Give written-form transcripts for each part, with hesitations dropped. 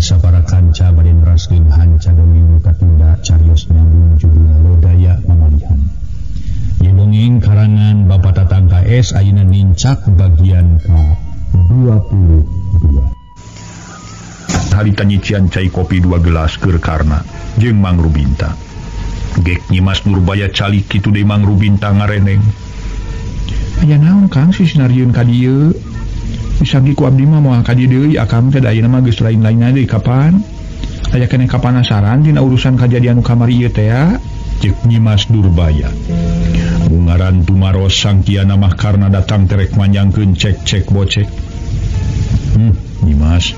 Sapara kanca bade neraskeun hanca dongeng nu katunda carios nyambung judulna Lodaya Mamalihan. Ieu dongeng karangan Bapak Tatang KS ayeuna nincak bagian ka-22. Harita nyician cai kopi 2 gelas keur Karna jeung Mang Rubinta. Gek Nyimas Nurbaya calik kitu deui Mang Rubinta ngareneng. Aya naon Kang sisnarieun ka dieu? Disangki ku abdi mah moal ka dieu deui akang teh da ayeuna mah geus lain-lainna deui kapan? Aya keneh kapanasaran dina urusan kajadian nu kamari ieu teh ya? Ceuk Nyimas Nurbaya. Mungaran tumaros sangkiana mah Karna datang terek manjangkeun cek-cek bocek. Nyimas,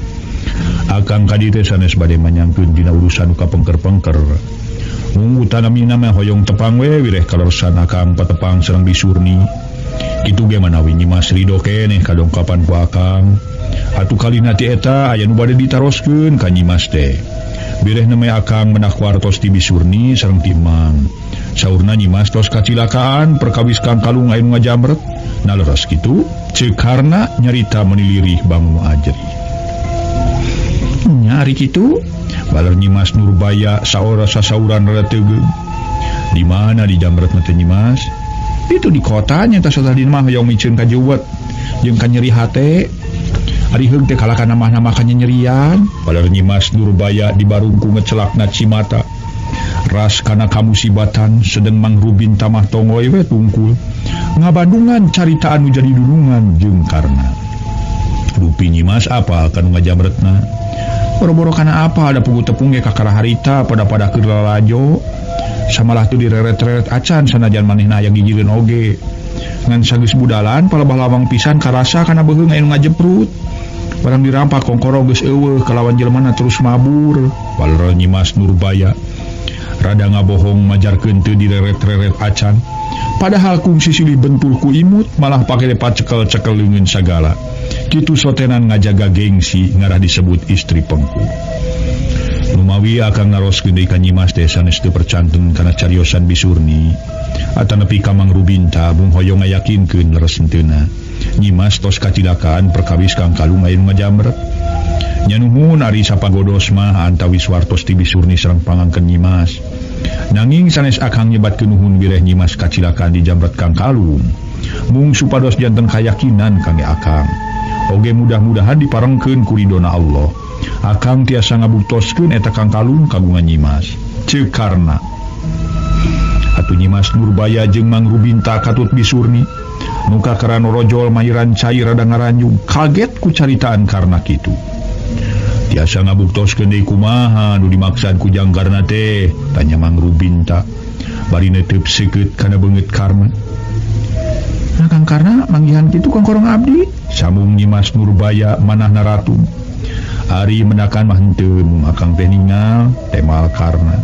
akang ka dieu teh sanes bade manyangkeun dina urusan nu kapengker-pengker. Mung utanamina mah hoyong tepang we wireh kalersan akang patepang sareng bisurni. Kitu ge manawi Nyimas ridho keneh kadongkapan ku akang. Atuh kalina ti eta aya nu bade ditaroskeun ka Nyimas teh. Bireh neme akang menak wartos ti bisurni sareng ti Mang. Saurna Nyimas tos kacilakaan perkawis Kang Kalung aya nu ngajamret. Nah leres kitu ceuk Karna nyarita menilirih bangun ajri. Nya ari kitu baler Nyimas Nurbaya saora sasauran rada teugeung. Di mana dijamretna teh Nyimas? Itu di kotanya tas tadi mah hoyong miceun ka jeuwet jeung ka nyeri hate. Ari heung teh kalakana mah nama ka nyerian. Baler Nyimas Nurbaya dibarungku ngecelakna cimata. Ras kana kamusibatan sedeng Mang Rubinta mah tongoy we tungkul. Ngabandungan carita anu jadi dunungan jeung Karna. Rupi Nyimas apa kanu ngajamretna? Boro-boro kana apa ada pugu tepung ge kakara harita pada-pada keur lalajo. Samalah tu direret-reret acan sanajan manehna aya gigireun oge. Ngan sageus budalan palebah lawang pisan karasa kana beuheung aya nu ngajeprut. Barang dirampak kongkoro geus eueuh kalawan jelemana terus mabur. Baler Nyimas Nurbaya rada ngabohong majarkeun teu direret-reret acan. Padahal kungsi silih bentul ku imut malah pake pacekel-cekel leungeun sagala. Kitu sotenan ngajaga gengsi ngarah disebut istri pengku. Lumawi akang naroskeun deui ka Nyimas teh sanes teu percanten kana cariosan bisurni. Atanapi ka Mang Rubinta mung hoyong ngayakinkeun leres henteuna. Nyimas tos kacilakaan perkawis Kang Kalung aya nu ngajamret. Nya nuhun ari sapagodos mah antawis wartos ti bisurni sareng pangangkeun Nyimas. Nanging sanes akang nyebatkeun nuhun wireh Nyimas kacilakaan dijamret Kang Kalung. Mung supados janten kayakinan kangge akang. Oge mudah-mudahan diparengkeun ku ridona Allah. Akang tiasa ngabuktoskeun eta Kang Kalung kagungan Nyimas. Ceuk Karna. Atuh Nyimas Nurbaya jeung Mang Rubinta katut bisurni. Nu kakarano rojol mayiran cai rada ngaranjung kaget ku caritaan Karna kitu. Tiasa ngabuktoskeun deui kumaha nu dimaksad ku Jang Karna teh? Tanya Mang Rubinta. Bari neteup seukeut kana beungeut Karna. Nah Kang Karna manggihan kitu kongkorong abdi? Sambung Nyimas Nurbaya manahna ratung. Ari menakan mah henteu mung akang teh ningal temal Karna.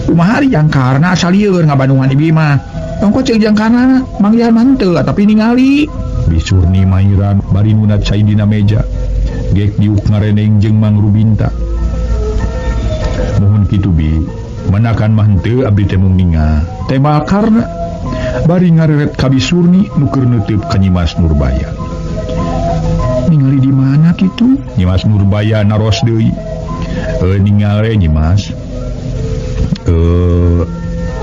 Kumaha ari Jang Karna asal lieur ngabandungan ibi mah. Tongko ceuk Jang Karna manggihan mah henteu tapi ningali. Bisurni mairan bari nunat cai dina meja. Gek diuk ngareneng jeung Mang Rubinta. Muhun kitu bi, menakan mah henteu abdi teh mung ningal. Temal Karna bari ngareret ka bisurni nu keur neuteup ka Nyimas Nurbaya. Ningali di mana kitu? Nyimas Nurbaya naros deui. Ningal re Nyimas.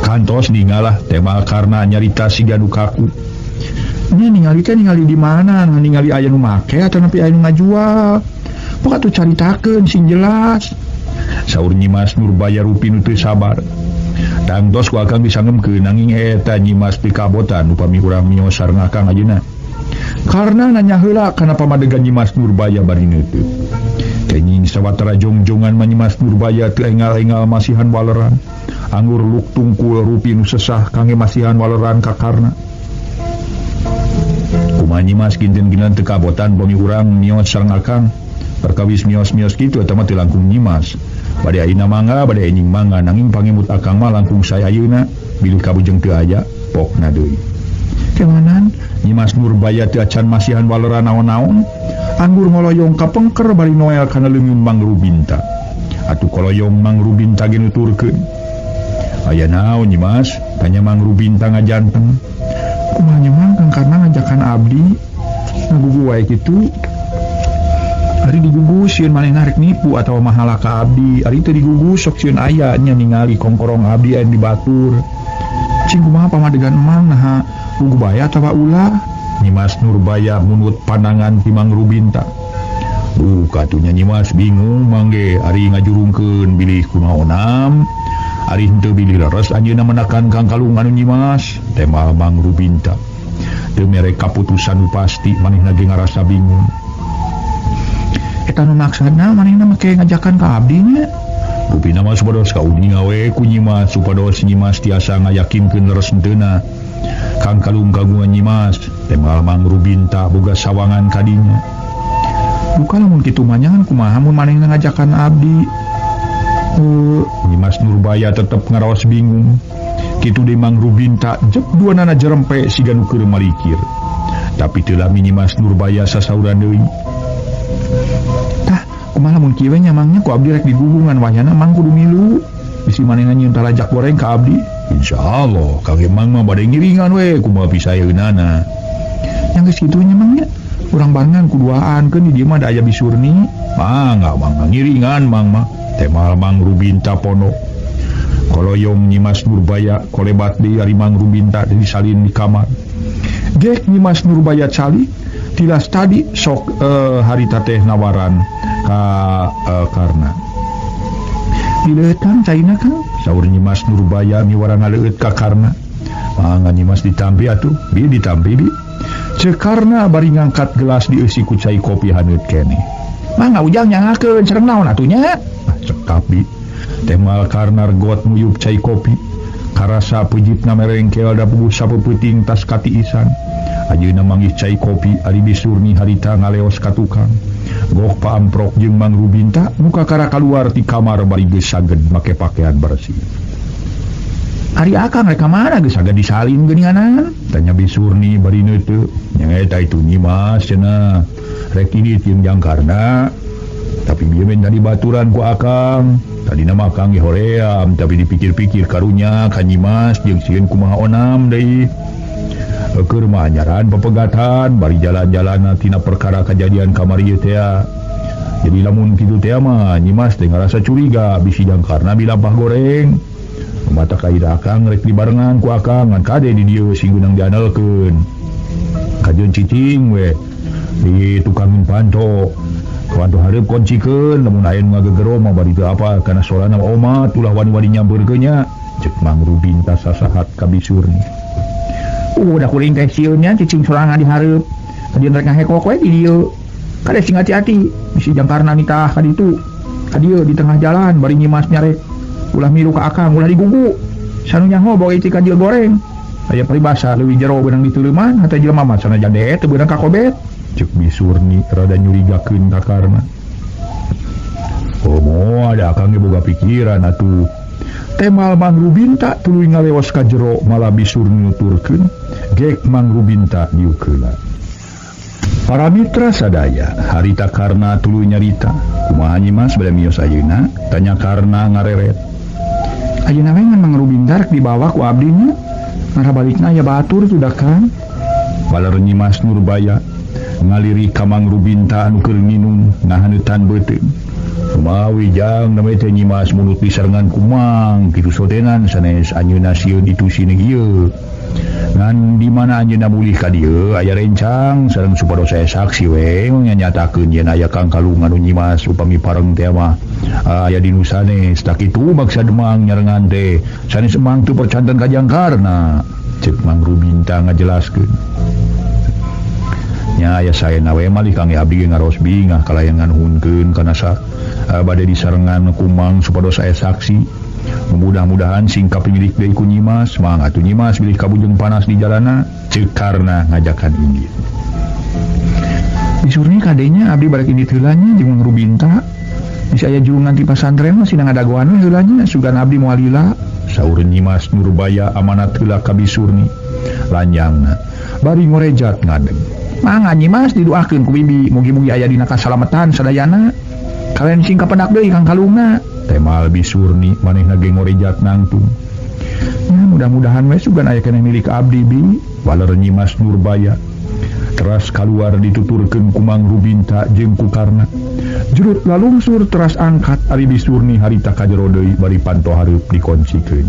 Kantos ningalah temal Karna nyarita siga nu kaku. Nya ningali teh ningali di mana? Ningali aya nu make atau nepi aya nu ngajual. Pokok atuh caritakeun sing jelas. Saur Nyimas Nurbaya rupi nu teu sabar. Tangtos ku akang disangemkeun nanging eta Nyimas pikabotan upami urang mios sareng akang ayeuna. Karna nanya heula kana pamadegan Nyimas Nurbaya bari neuteut. Kenying sawatara jongjongan mah Nyimas Nurbaya teu engal-engal masihan waleran. Anggur luk tungkul rupi nu sesah kangge masihan waleran ka Karna. Kumaha Nyimas kinten-kinten teu kabotan upami urang mios sareng akang. Perkawis mios-mios kitu eta mah teu langkung Nyimas. Bade ayeuna mangga, bade enjing mangga nanging pangemut akang mah langkung sae ayeuna bilih kabujeng teu aya pokna deui. Kemanan Nyimas Nurbaya teu acan masihan waleran naon-naon. Anggur ngoloyong ka pengker bari noel kana leungeun Mang Rubinta. Atuh koloyong Mang Rubinta ge nuturkeun. Aya naon Nyimas? Tanya Mang Rubinta ngajanteng. Kumaha nya Mang Kang Karna ngajakan abdi ngagugu wae kitu. Ari digugus sieun manehna rek nipu atawa mahala ka abdi. Ari teu digugus sok sieun aya nya ningali kongkorong abdi aya di batur. Cing kumaha pamadegan emang naha puguh bae atawa ulah? Nyimas Nurbaya munut pandangan ti Mang Rubinta. Duh katunya Nyimas bingung mangge ari ngajurungkeun bilih kumaha onam. Ari henteu bilih leres anjeunna menakan Kang Kalung anu Nyimas, temal Mang Rubinta. Teu mere kaputusan nu pasti manehna ge ngarasa bingung. Eta nu maksudna manehna make ngajakan ka abdi nya. Rupina mah supados kauninga we ku Nyimas supados Nyimas tiasa ngayakinkeun leres henteuna. Kang Kalung kagungan Nyimas, temal Mang Rubinta boga sawangan kadinya. Bukan lamun kitu mah nyangan kumaha mun manehna ngajakan abdi. Nyimas Nurbaya tetep ngaraos bingung. Kitu deui Mang Rubinta jep duanana jerempe siga nu keur malikir. Tapi teu lami Nyimas Nurbaya sasauran deui. Tah, kumaha lamun kieu we nya mangnya ku abdi rek digugungan wayana mang kudu milu. Bisi manehna nyieun talajak goreng ka abdi. Insyaallah Kang Emang mah bade ngiringan we kumaha pisaeunana. Yang geus kitu nya mangnya urang barengan kuduaan keun di dieu mah da aya bisurni. Mangga mangga ngiringan mang mah. Temal Mang Rubinta pondok. Koloyong Nyimas Nurbaya kolebat deui ari Mang Rubinta disalin di kamar. Gek Nyimas Nurbaya calik tilas tadi sok harita teh nawaran ka Karna. Dileutan caina Kang? Saur Nyimas Nurbaya miwara ngaleueut ka Karna. Mangga Nyimas ditampi atuh, bi ditampi bi. Ceuk Karna bari ngangkat gelas dieusi ku cai kopi haneut keneh. Mangga ujang nyangakeun sareng naon atuh nya? Cekap bi. Temal Karna got nguyup cai kopi. Karasa pejitna merengkel da puguh sapeupeting tas katiisan. Ayeuna manggih cai kopi ari bisurni harita ngaleos ka tukang. Goh paamprok jeung Mang Rubinta muka kara kaluar ti kamar bari geus saged make pakaian bersih. Ari akang rek ka mana geus saged disalin geuninganan? Tanya bisurni bari neuteu. Nya eta itu Nyimas cenah. Rek ini jeung Jangkarna. Tapi bieu men jadi baturan ku akang. Tadina mah akang ge hoream tapi dipikir-pikir karunya ka Nyimas jeung sieun kumaha onam deui. Keur mah anyaran pepegatan bari jalan-jalan tina perkara kejadian kamari ieu teh. Jadi lamun kitu teh mah Nyimas teh ngarasa curiga bisi Jangkarna bilampah goreng. Mata kaida akang rek dibarengan ku akang ngan kade di dieu sing geunang diandalkeun. Kajeun cicing we di tukangin panto. Panto hareup kuncikeun lamun aya nu ngagegero mah bari teu apa kana sorana omat ulah wani-wani nyampeurkeun nya. Ceuk Mang Rubinta sasahat ka bisurni. Udah kuring teh sieun nya cicing sorangan di hareup. Kajeun rek ngahekok we di dieu. Kade sing hati-hati bisi Jangkarna nitah ka ditu. Ka dieu di tengah jalan bari Nyimas nyarek. Ulah milu ka akang ulah digugu. Sanu nyaho bawa ieu ka dieu goreng. Aya paribasa leuwih jero beunang dituleuman hate jelema mah sanajan deet teu beunang ka kobet. Ceuk bisurni rada nyurigakeun ka Karna. Oh moal da akang ge boga pikiran atuh. Temal Mang Rubinta tuluy ngalewas ka jero malah bisurni nuturkeun. Gek Mang Rubinta diukeuna. Para mitra sadaya, harita Karna tuluy nyarita. Kumaha Nyimas bade mios ayeuna? Tanya Karna ngareret. Ayeuna we ngan Mang Rubinta rek dibawa ku abdi nya. Ngarah balikna aya batur sudah Kang. Baler Nyimas Nurbaya ngaliri ka Mang Rubinta anu keur nginum ngahaneutan beuteung. Kumawi jang namanya teh Nyimas mulut disarengan kumang kitu sotenan sanes anjeunna sieun itu sini ieu. Ngan di mana anjeunna mulih ka dieu aya rencang sareng supados saya saksi we nyatakeun yen aya Kang Kalung anu Nyimas upami pareng teh mah aya di nu sanes. Tah kitu maksa Demang nyarengan teh sanes emang teu percanten ka Jangkarna. Ceuk Mang Rubinta ngajelaskeun. Nya aya saena we malih Kang abdi ge ngaros bingah kalayan nganuhunkeun kana sa bade disarengan kumang supados aya saksi. Mudah-mudahan sing kapimilik deui ku Nyimas, mangga atuh Nyimas bilih kabujeng panas di jalana. Ceuk Karna ngajakan inggit. Bisurni kadenya abdi barek indit heula nya jeung Mang Rubinta. Bisi aya julungan ti pasantren mah sina ngadagoan we heula nya sugan abdi moal lila. Saur Nyimas Nurbaya amanat heula ka bisurni. Lanjangna bari ngorejat ngadeg. Mangga Nyimas didoakeun ku bibi mugi-mugi aya dina kasalametan sadayana. Kalian sing kapendak deui Kang Kalungna. Temal bisurni manehna ge ngorejat nangtung. Ya, mudah-mudahan we sugan aya keneh milik abdi bi. Waler Nyimas Nurbaya teras kaluar dituturkeun ku Mang Rubinta jeung ku Karna. Jurut lalungsur teras angkat ari disurni harita ka jero deui bari panto hareup dikoncikeun.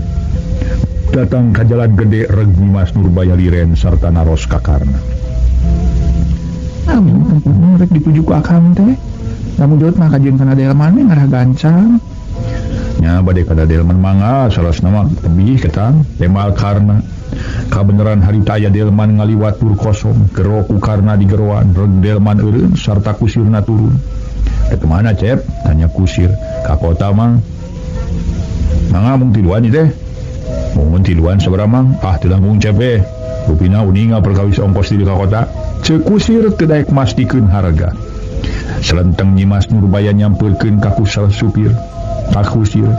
Datang ka jalan gede reg Nyimas Nurbaya liren sarta naros ka Karna. Amun rek dituju ku akang teh. Lamun jurut mah kajeun kana delman we ngarah gancang. Nya bade kana delman mangga salasna mah tebih ketang temal Karna. Kabeneran harita aya delman ngaliwat tur kosong, gero ku Karna digeroan, reg delman eureun sarta kusirna turun. Ke mana Cep? Tanya kusir. Ka kota mang. Mangga mung tiluan ieu teh. Mung tiluan sabaraha mang? Ah teu langkung Cep eh. Rupina uninga perkawis ongkos di ka kota. Ceuk kusir teu daek mastikeun harga. Selenteng Nyimas Nurbaya nyampeurkeun ka kusal supir. Ka kusir.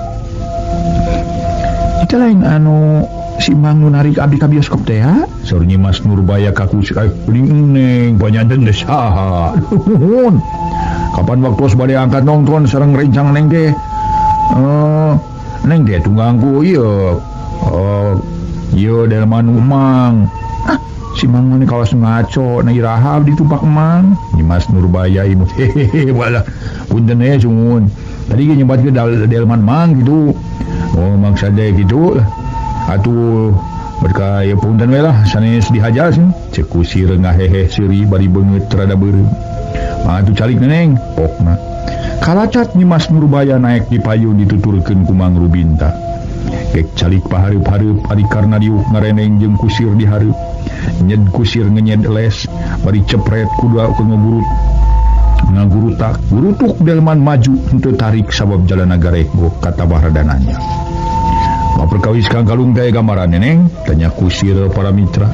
Itu lain anu si Mang nu narik abdi ka bioskop teh ha? Saur Nyimas Nurbaya ka kusir. Geuning neng panyanten teh saha? Nuhun. Kapan waktu bade angkat nonton sareng rencang neng teh? Neng teh tunggangku ieu. Ieu delman Mang. Ah, si Mang mah kawas ngaco na iraha abdi tumpak Mang. Nyimas Nurbaya imut hehehe walah punten we sungun. Tadi ge nyebatkeun delman Mang gitu. Oh maksa deh gitu lah. Atuh berka ieu punten we lah sanes dihajar sih. Ceuk kusir ngahehe seuri bari beungeut rada beureum. Mah atuh calik neneng pokna. Kalacat Nyimas Nurbaya naek di payun dituturkeun ku Mang Rubinta. Gek calik pahareup-hareup ari Karna diuk ngareneng jeung kusir di hareup. Nyed kusir ngenyed les bari cepret kuda ku ngegurut. Ngagurutak gurutuk delman maju henteu tarik sabab jalana gareko kata bahradananya. Ma perkawis kang kalung teh gambaran neneng? Tanya kusir para mitra.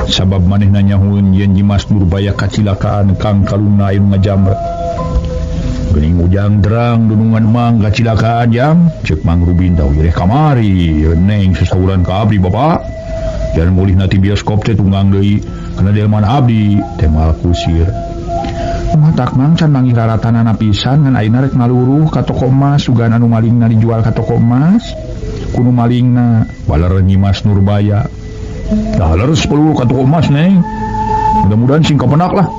Sabab manehna nyahueun yen Nyimas Nurbaya kacilakaan kang kalungna anu ngajamret. Geuning ujang terang dunungan mang kacilakaan jang, ceuk Mang Rubin tau ireh kamari neng sasauran ka abdi bapak. Jangan mulih nanti bioskop teh tunggang deui kana delman abdi temal kusir. Matak mang can manggih raratanana pisan ngan ayeuna rek ngaluruh ka toko emas sugan anu malingna dijual ka toko emas. Kuno malingna baler Nyimas Nurbaya. Dah leres perlu ka toko emas neng. Mudah-mudahan sing kapenak lah.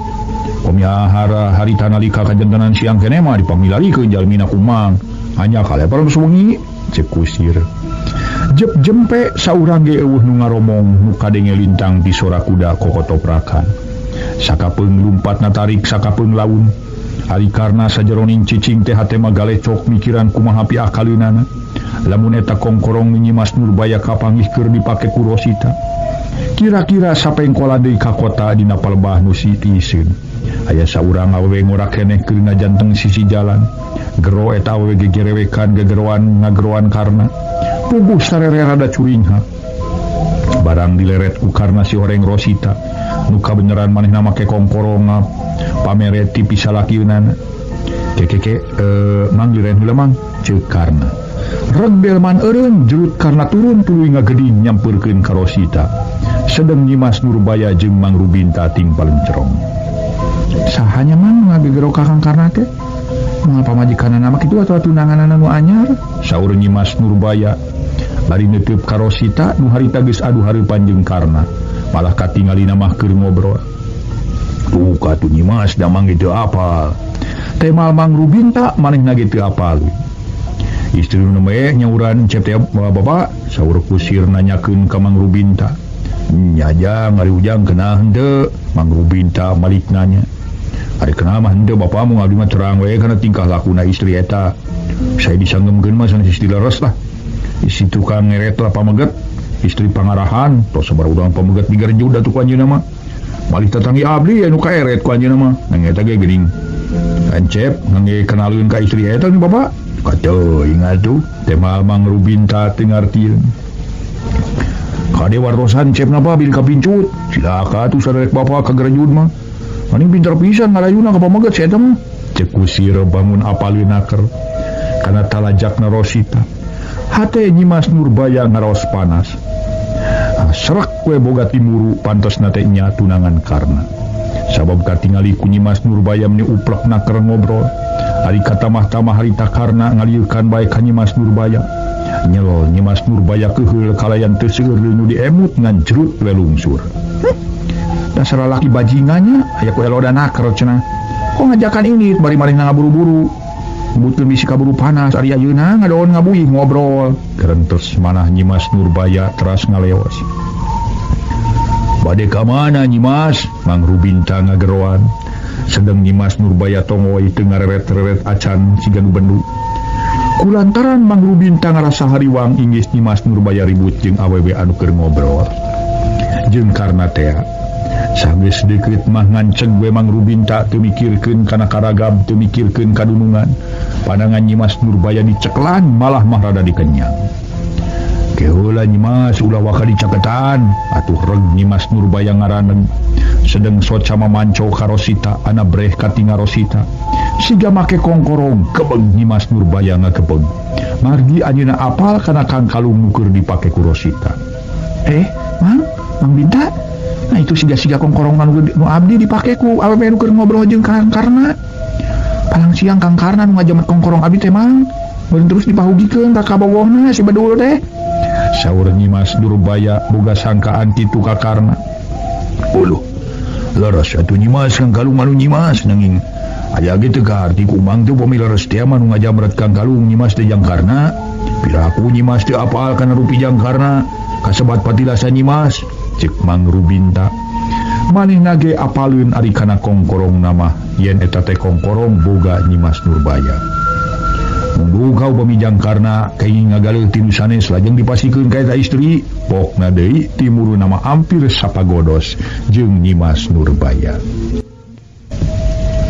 Komyahara harita nalika kajantenan siang keneh mah dipamilarikeun jalmina ku Mang. Hanya kaleper wengi ceuk kusir. Jep jempe saurang ge eueuh nu ngaromong nu kadenge lintang di sora kuda kokotoprakan. Sakapeung lumpat natarik sakapeung laun. Ari Karna sajeroning cicing teh hate mah galecok mikiran kumaha piakaleunana. Lamun eta kongkorong Nyimas Nurbaya kapanggih keur dipake ku Rosita. Kira-kira sapengkolan deui ka kota dina palebah nu sitiseun. Aya saurang awewe ngora keneh keur ngajanteng sisi jalan. Gero eta awewe gegerewekan gegeroan ngageroan Karna. Puguh sarere rada curinghak. Barang dileret ku Karna si horeng Rosita. Nu kabeneran manehna make kongkorong pamere ti pisalakiunana. Kekeke mang liren heula mang ceuk Karna. Reg delman eureun jerut Karna turun tuluy ngageding nyampeurkeun ka Rosita. Sedeng Nyimas Nurbaya jeung Mang Rubinta ting palencerong. Sahanya mang ngagegero ka Kang Karna teh? Moal pamajikanana mah kitu atuh tunanganana nu anyar? Saur Nyimas Nurbaya bari neuteub ka Rosita nu harita geus adu hareupan jeung Karna. Malah katingalina mah keur ngobrol. Tuh katuh Nyimas da mang ge teu apal. Temal Mang Rubinta manehna ge teu apal. Istri nu nembe nyauran cep teh bapak saur kusir nanyakeun ka Mang Rubinta. Nya jang ari ujang kena henteu? Mang Rubinta malik nanya. Ari kena mah henteu bapak mun abdi mah terang we kana tingkah lakuna istri eta. Saya disanggemkeun mah sanes istri leres lah. Istri tukang ngeret lah pameget, istri pangarahan, tos sabar urang pameget digarjud atuh ku anjeunna mah. Malih tatangi abdi anu kaeret ku anjeunna mah. Nang eta ge geuning. Ancep ngangge kenalkeun ka istri eta nih bapak. Kateuing atuh temal Mang Rubinta teu ngartieun. Kade wartosan cep napa bil kapincut. Cilaka atuh saderek bapak ka garjud mah. Maning pinter pisan ngalayuna ka pameget si eta mah. Ceuk kusir bangun apaleun naker kana talajakna Rosita. Hate Nyimas Nurbaya ngaraos panas. Serak we boga timuru pantesna teh nya tunangan Karna. Sabab katingali ku Nyimas Nurbaya meni uplek naker ngobrol. Ari katamah-tamah harita Karna ngalieukan bae ka Nyimas Nurbaya. Nyelol Nyimas Nurbaya keuheul kalayan teu seueur nu diemut ngan jerut we lungsur. Dasar lalaki bajingannya aya ku eloda naker cenah. Kok ngajakan ini bari manehna ngaburu-buru. Nyebutkeun bisi kaburu panas ari ayeuna ngadoon ngabuih ngobrol. Kerentes manah Nyimas Nurbaya teras ngaleos. Bade ka mana Nyimas? Mang Rubinta ngageroan. Sedeng Nyimas Nurbaya tongoy teu ngareret-reret acan siga nu bendu. Kulantaran Mang Rubinta ngarasa hariwang inggis Nyimas Nurbaya ribut jeung awewe anu keur ngobrol. Jeung karna tea sanggeus deukeut mah nganceg we Mang Rubinta teu mikirkeun kana karagab, teu mikirkeun kadunungan. Pandangan Nyimas Nurbaya diceklan malah mah rada dikenyang. Keheula Nyimas ulah waka dicaketan, atuh reg Nyimas Nurbaya ngaraneg. Sedeng soca mamanco ka Rosita, ana breh katinga Rosita. Siga make kongkorong kebeg Nyimas Nurbaya ngakebeg. Margi anjeunna apal kana kangkalung nu keur dipake ku Rosita. Mang, Mang Binta. Nah itu siga-siga kongkorong nu abdi dipake ku awewe nu keur ngobrol jeung Kang Karna. Palang siang Kang Karna nu ngajamet kongkorong abdi teh Mang. Meureun terus dipahugikeun ka kabogohna si bedul teh. Saur Nyimas Nurbaya boga sangkaan kitu ka Karna. Uluh, leres atuh Nyimas kangkalung anu Nyimas nanging aya ge teu kaharti ku Mang teh upami leres teh mah nu ngajamret kangkalung Nyimas teh jang Karna. Piraku Nyimas teu apal kana rupi jang Karna, kasebat patilasan Nyimas, ceuk Mang Rubinta. Manehna ge apaleun ari kana kongkorong nama yen eta teh kongkorong boga Nyimas Nurbaya. Mundung kau upami jang Karna kenging ngagaleuh ti nu sanes lajeng dipasikeun ka eta istri, pokna deui timuru nama ampir sapagodos jeung Nyimas Nurbaya.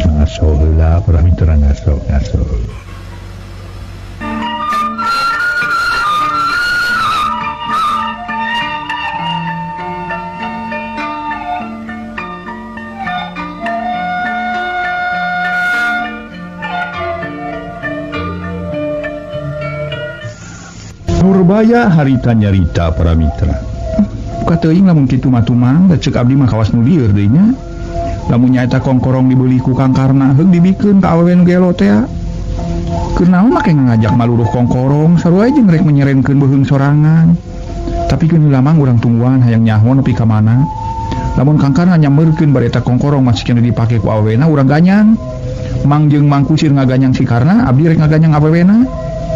Ngaso heula para mitra ngaso ngaso. Nurbaya harita nyarita para mitra. Buka teuing lamun kitu mah tumang, da ceuk abdi mah kawas nu lieur deui nya. Lamun nyaeta kongkorong dibeli ku Kang Karna heug dibikeun ka awewe nu gelo teh. Keur naon make ngajak maluruh kongkorong sarua jeung rek menyerenkeun beuheung sorangan. Tapi keun lamang urang tungguan hayang nyaho nepi ka mana. Lamun Kang Karna nyamberkeun bari eta kongkorong masih keneh dipake ku awewena urang ganyang. Mang jeung Mang Kusir ngaganyang si Karna, abdi rek ngaganyang awewena.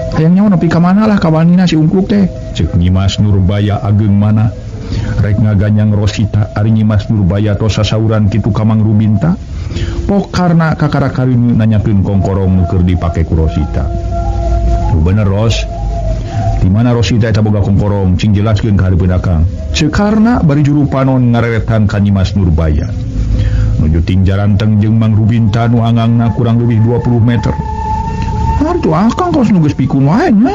Hayang nyaho nepi ka mana lah kawanina si ungkluk teh. Ceuk Nyimas Nurbaya ageung mana. Rek ngaganyang Rosita ari Nyimas Nurbaya tos sasauran kitu ka Mang Rubinta. Pok Karna kakara kareuneu nanyakeun kongkorong nu keur dipake ku Rosita. Nu bener Ros. Di mana Rosita eta boga kongkorong cing jelaskeun ka hareupeun akang. Ceuk Karna bari juru panon ngareretan ka Nyimas Nurbaya. Nuju ting jaranteng jeung Mang Rubinta nu angangna kurang leuwih 20 meter. Aduh akang kos nu geus pikun wae nya.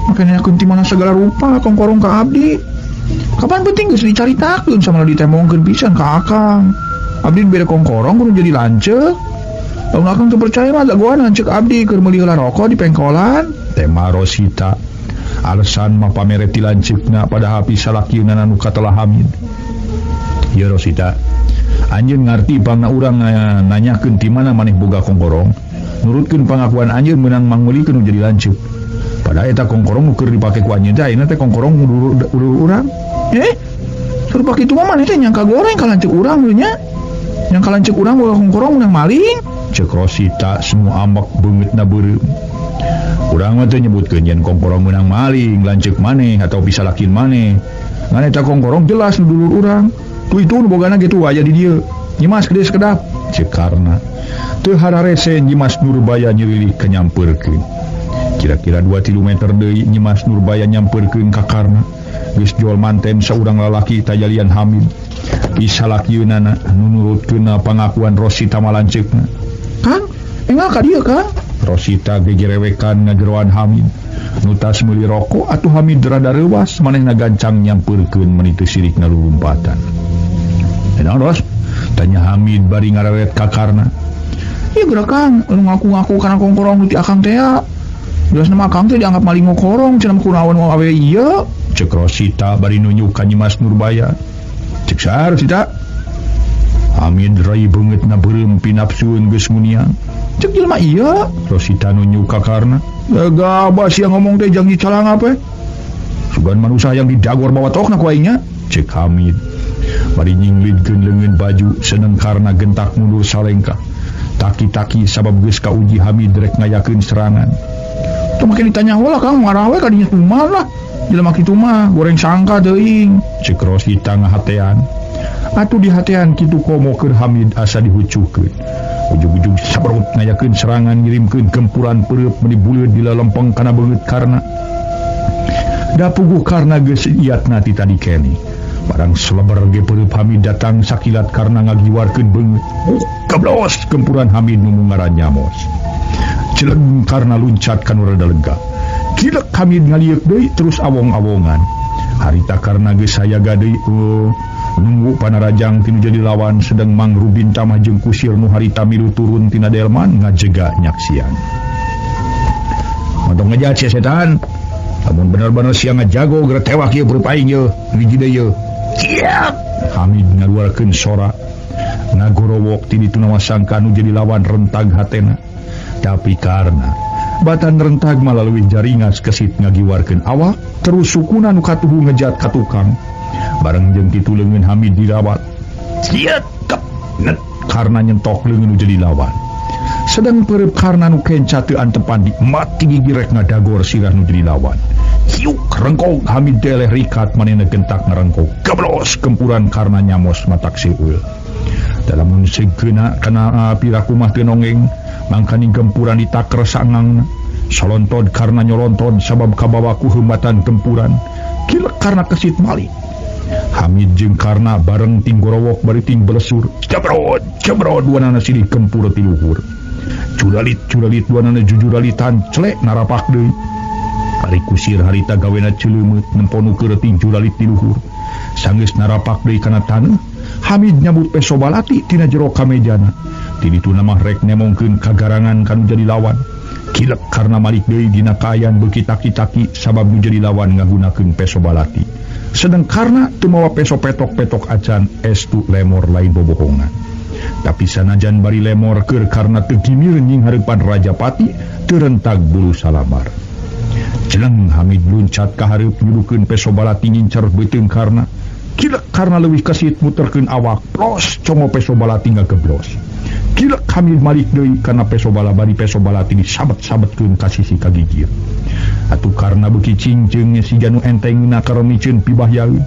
Make nanyakeun ti mana segala rupa kongkorong ka abdi. Kapan penting geus dicaritakeun sama ditembongkeun pisan ka akang. Abdi bere kongkorong kudu jadi lanceuk. Lamun akang teu percaya mah dagoan lanceuk abdi keur meuli heula rokok di pengkolan. Tema Rosita alasan mah pamere ti lanceukna padahal pisalakieunana nu katelah Hamid. Ieu Rosita, anjeun ngarti pangna urang nanyakeun ti mana maneh boga kongkorong. Nurutkeun pangakuan anjeun meunang mangmeulikeun nu jadi lanceuk. Padahal eta kongkorong nu keur dipake ku anjeun teh ayeuna teh kongkorong ulur urang. Suruh kitu mah maneh teh nyangka goreng ka lanceuk urang deui nya. Nyangka lanceuk urang boga kongkorong meunang maling. Ceuk Rosita semua ambek beungeutna beureum. Urang mah teu nyebutkeun yen kongkorong meunang maling lanceuk maneh atau pisalakin maneh. Ngan eta kongkorong jelas nu dulur urang. Tu itu nu bogana kitu aya di dieu. Nyimas gede sekedap. Ceuk Karna. Teu hararese Nyimas Nurbaya nyeurilih kanyampeurkeun. Kira-kira 2-3 meter deui Nyimas Nurbaya nyampeurkeun ka Karna. Geus jual manten saurang lalaki tajalian Hamid. Pisalakieunana nu nurutkeunna pangakuan Rosita malanceukna. Kang, enggal ka dieu Kang. Rosita gegerewekan ngageroan Hamid. Nu tas meuli rokok atuh Hamid rada reuwas manehna gancang nyampeurkeun meuni teu sirikna lulumpatan. Naon Ros? Tanya Hamid bari ngareret ka Karna. Ieu geura Kang, anu ngaku-ngaku kana kongkorong nu ti akang teh. Jelas nama akang teh dianggap maling ngokorong cenah kunaon awewe ieu. Ceuk Rosita bari nunjuk ka Nyimas Nurbaya. Ceuk saha Rosita? Hamid rai beungeutna beureum pinapsueun geus nguniang. Ceuk jelema ieu. Rosita nunjuk ka Karna. Gabah sia ngomong teh jang dicalang apa? Sugan manusia yang didagor bawa tokna ku aing nya. Ceuk Hamid bari nyinglidkeun leungeun baju seneng Karna gentak mundur salengkah. Taki-taki sabab geus kauji Hamid rek ngayakeun serangan. Teu make ditanya heula Kang ngarah we ka dinya kumaha lah. Jelema kitu mah goreng sangka teuing. Ceuk Rosita ngahatean. Atuh dihatean kitu komo keur Hamid asa dihucukeun. Ujug-ujug sabarut ngayakeun serangan ngirimkeun gempuran peureub meuni buleud di lalempeng kana beungeut Karna. Da puguh Karna geus iatna ti tadi keneh. Barang seleber ge peureub Hamid datang sakilat Karna ngagiwarkeun beungeut. Geblos gempuran Hamid nu ngaran nyamos. Celeng Karna luncat ka nu rada lega. Kilek Hamid ngalieuk deui terus awong-awongan. Harita Karna geus sayaga deui nunggu panarajang tinu jadi lawan sedang Mang Rubin tamah jeung kusir nu harita milu turun tina delman ngajega nyaksian. Mantong ngejat sia setan. Lamun bener-bener sia ngajago geura tewak ieu peureub aing ieu, hiji deui ieu. Ciak! Hamid ngaluarkeun sora. Ngagorowok ti ditu nawasangka nu jadi lawan rentag hatena. Tapi Karna batan rentag malalui jaringas kesit ngagiwarkeun awak terus sukuna nu katuhu ngejat ka tukang. Bareng jeung kitu leungeun Hamid dirawat. Ciet kep net Karna nyentok leungeun nu jadi lawan. Sedang peureub Karna nu kenca teu antepan di mati gigi rek ngadagor sirah nu jadi lawan. Hiuk rengkog Hamid deleh rikat manehna gentak ngarengkog. Geblos gempuran Karna nyamos matak seueul. Dalamun segeuna kana piraku mah teu nongeng mangkaning gempuran ditaker sangangna. Solontod Karna nyolontod sabab kabawa ku heumbatan gempuran. Kilek Karna kesit malik. Hamid jeung Karna bareng ting gorowok bari ting belesur. Jebrod, jebrod duanana silih gempur ti luhur. Curalit, curalit duanana jujuralitan celek narapak deui. Ari kusir harita gawena ceuleumeup nemponu keur ting curalit ti luhur. Sanggeus narapak deui kana taneuh, Hamid nyabut peso balati tina jero kamejana. Ti dituna mah rek nemongkeun kagarangan kanu jadi lawan. Kilek Karna malik deui dina kaayaan beuki taki-taki sabab nu jadi lawan ngagunakeun peso balati. Sedang Karna teu mawa peso petok-petok acan estu lemor lain bobohongan. Tapi sanajan bari lemor keur Karna teu gimir nying hareupan Rajapati teu rentag bulu salamar. Jeleng Hamid luncat ka hareup nyudukeun peso balati ngincer beuteung Karna. Kilek Karna leuwih kesit muterkeun awak, plos congo peso balati ngageblos. Kilek Hamid malik deui kana peso bala bari peso balati disabet-sabetkeun ka sisi kagigir. Atuh Karna beuki cingceung siga nu entengna karemiceun pibahyaeun.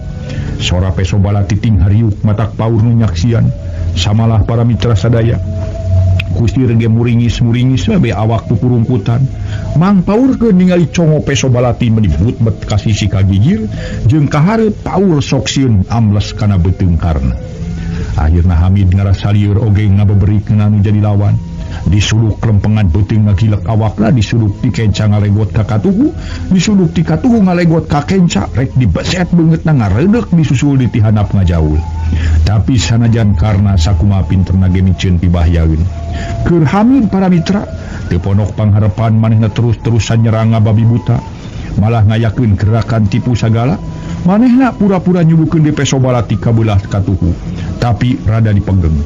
Sora peso balati ting hariuk matak paur nu nyaksian. Samalah para mitra sadaya. Kusir ge muringis-muringis we awak pupurungkutan. Mang paurkeun ningali congo peso balati meuni but-bet ka sisi kagigir jeung kahareup paur sok sieun ambles kana beuteung Karna. Akhirna Hamid ngarasa lieur oge ngabeberikeun anu jadi lawan. Disuluk lempengan beuteung ngagilek awakna, disuluk ti kenca ngalegot ka katuhu, disuluk ti katuhu ngalegot ka kenca, rek dibeset beungeutna ngareudek disusul di tihanap ngajaul. Tapi sanajan Karna sakumaha pinterna ge miceun pibahyaeun. Keur Hamid para mitra teu ponok pangharepan manehna terus-terusan nyerang babi buta, malah ngayakeun gerakan tipu sagala. Manehna pura-pura nyulukeun di peso balati kabelah katuhu, tapi rada dipenggeng.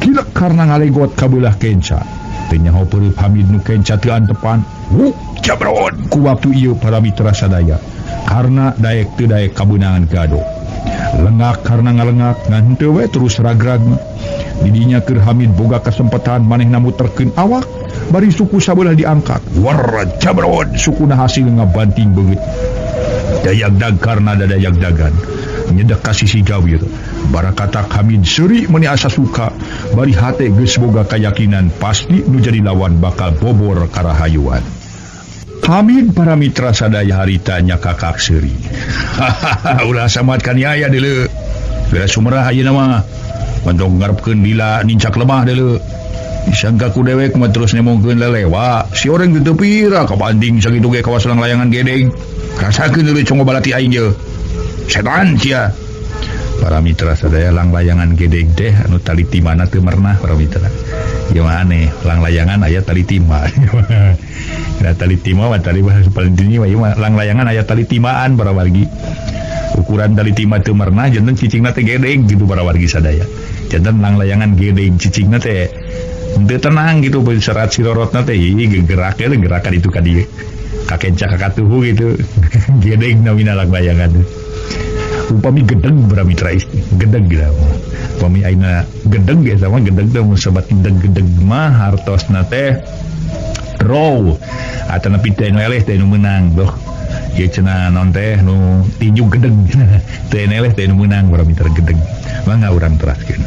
Kilek Karna ngalegot kabelah kenca. Teu nyaho peureub Hamid nu kenca teu antepan. Wuk jabrod ku waktu ieu para mitra sadaya. Karna daek teu daek kabeunangan gado. Lengak Karna ngalengak ngan henteu we terus ragrag. Didinya keur Hamid boga kesempatan manehna muterkeun awak bari suku sabelah diangkat. War jabrod sukuna hasil ngabanting beungeut. Dayagdag Karna dadayagdagan nyedek ka sisi gawir. Barakata Hamid seuri meuni asa suka bari hate geus boga kayakinan pasti nu jadi lawan bakal bobor karahayuan. Hamid para mitra sadaya harita nya kakak seuri. Hahaha ulah samat kaniaya deuleu. Geura sumerah ayeuna mah. Mantong ngarepkeun lila nincak lemah deuleu. Disangka ku dewek mah terus nemongkeun lelewa. Si oreng teu pira kabanding sakitu ge kawas layangan gedeng. Rasakeun deuleu congo balati aing ye. Setan sia. Para mitra sadaya langlayangan gedeg teh anu tali timana teu merenah para mitra. Ieu mah aneh, langlayangan aya tali tima. Nah, tali tima mah tali paling tinggi mah ieu mah langlayangan aya tali timaan para wargi. Ukuran tali tima teu merenah janten cicingna teh gedeg gitu para wargi sadaya. Janten langlayangan gedeg cicingna teh henteu tenang gitu serat sirorotna teh gegeraknya gerakan itu ka dieu. Ka kenca ka katuhu gitu. Gedeg namina langlayangan. Upami gedeng para mitra gedeg gitu. Pami ayeuna gedeg ge sama gedeg teh mun sebat gedeg-gedeg mah hartosna teh draw atanapi teh nu eleh teh nu meunang doh. Ieu cenah naon teh nu tinju gedeg teh eleh teh nu meunang para mitra gedeg. Mangga urang teraskeun.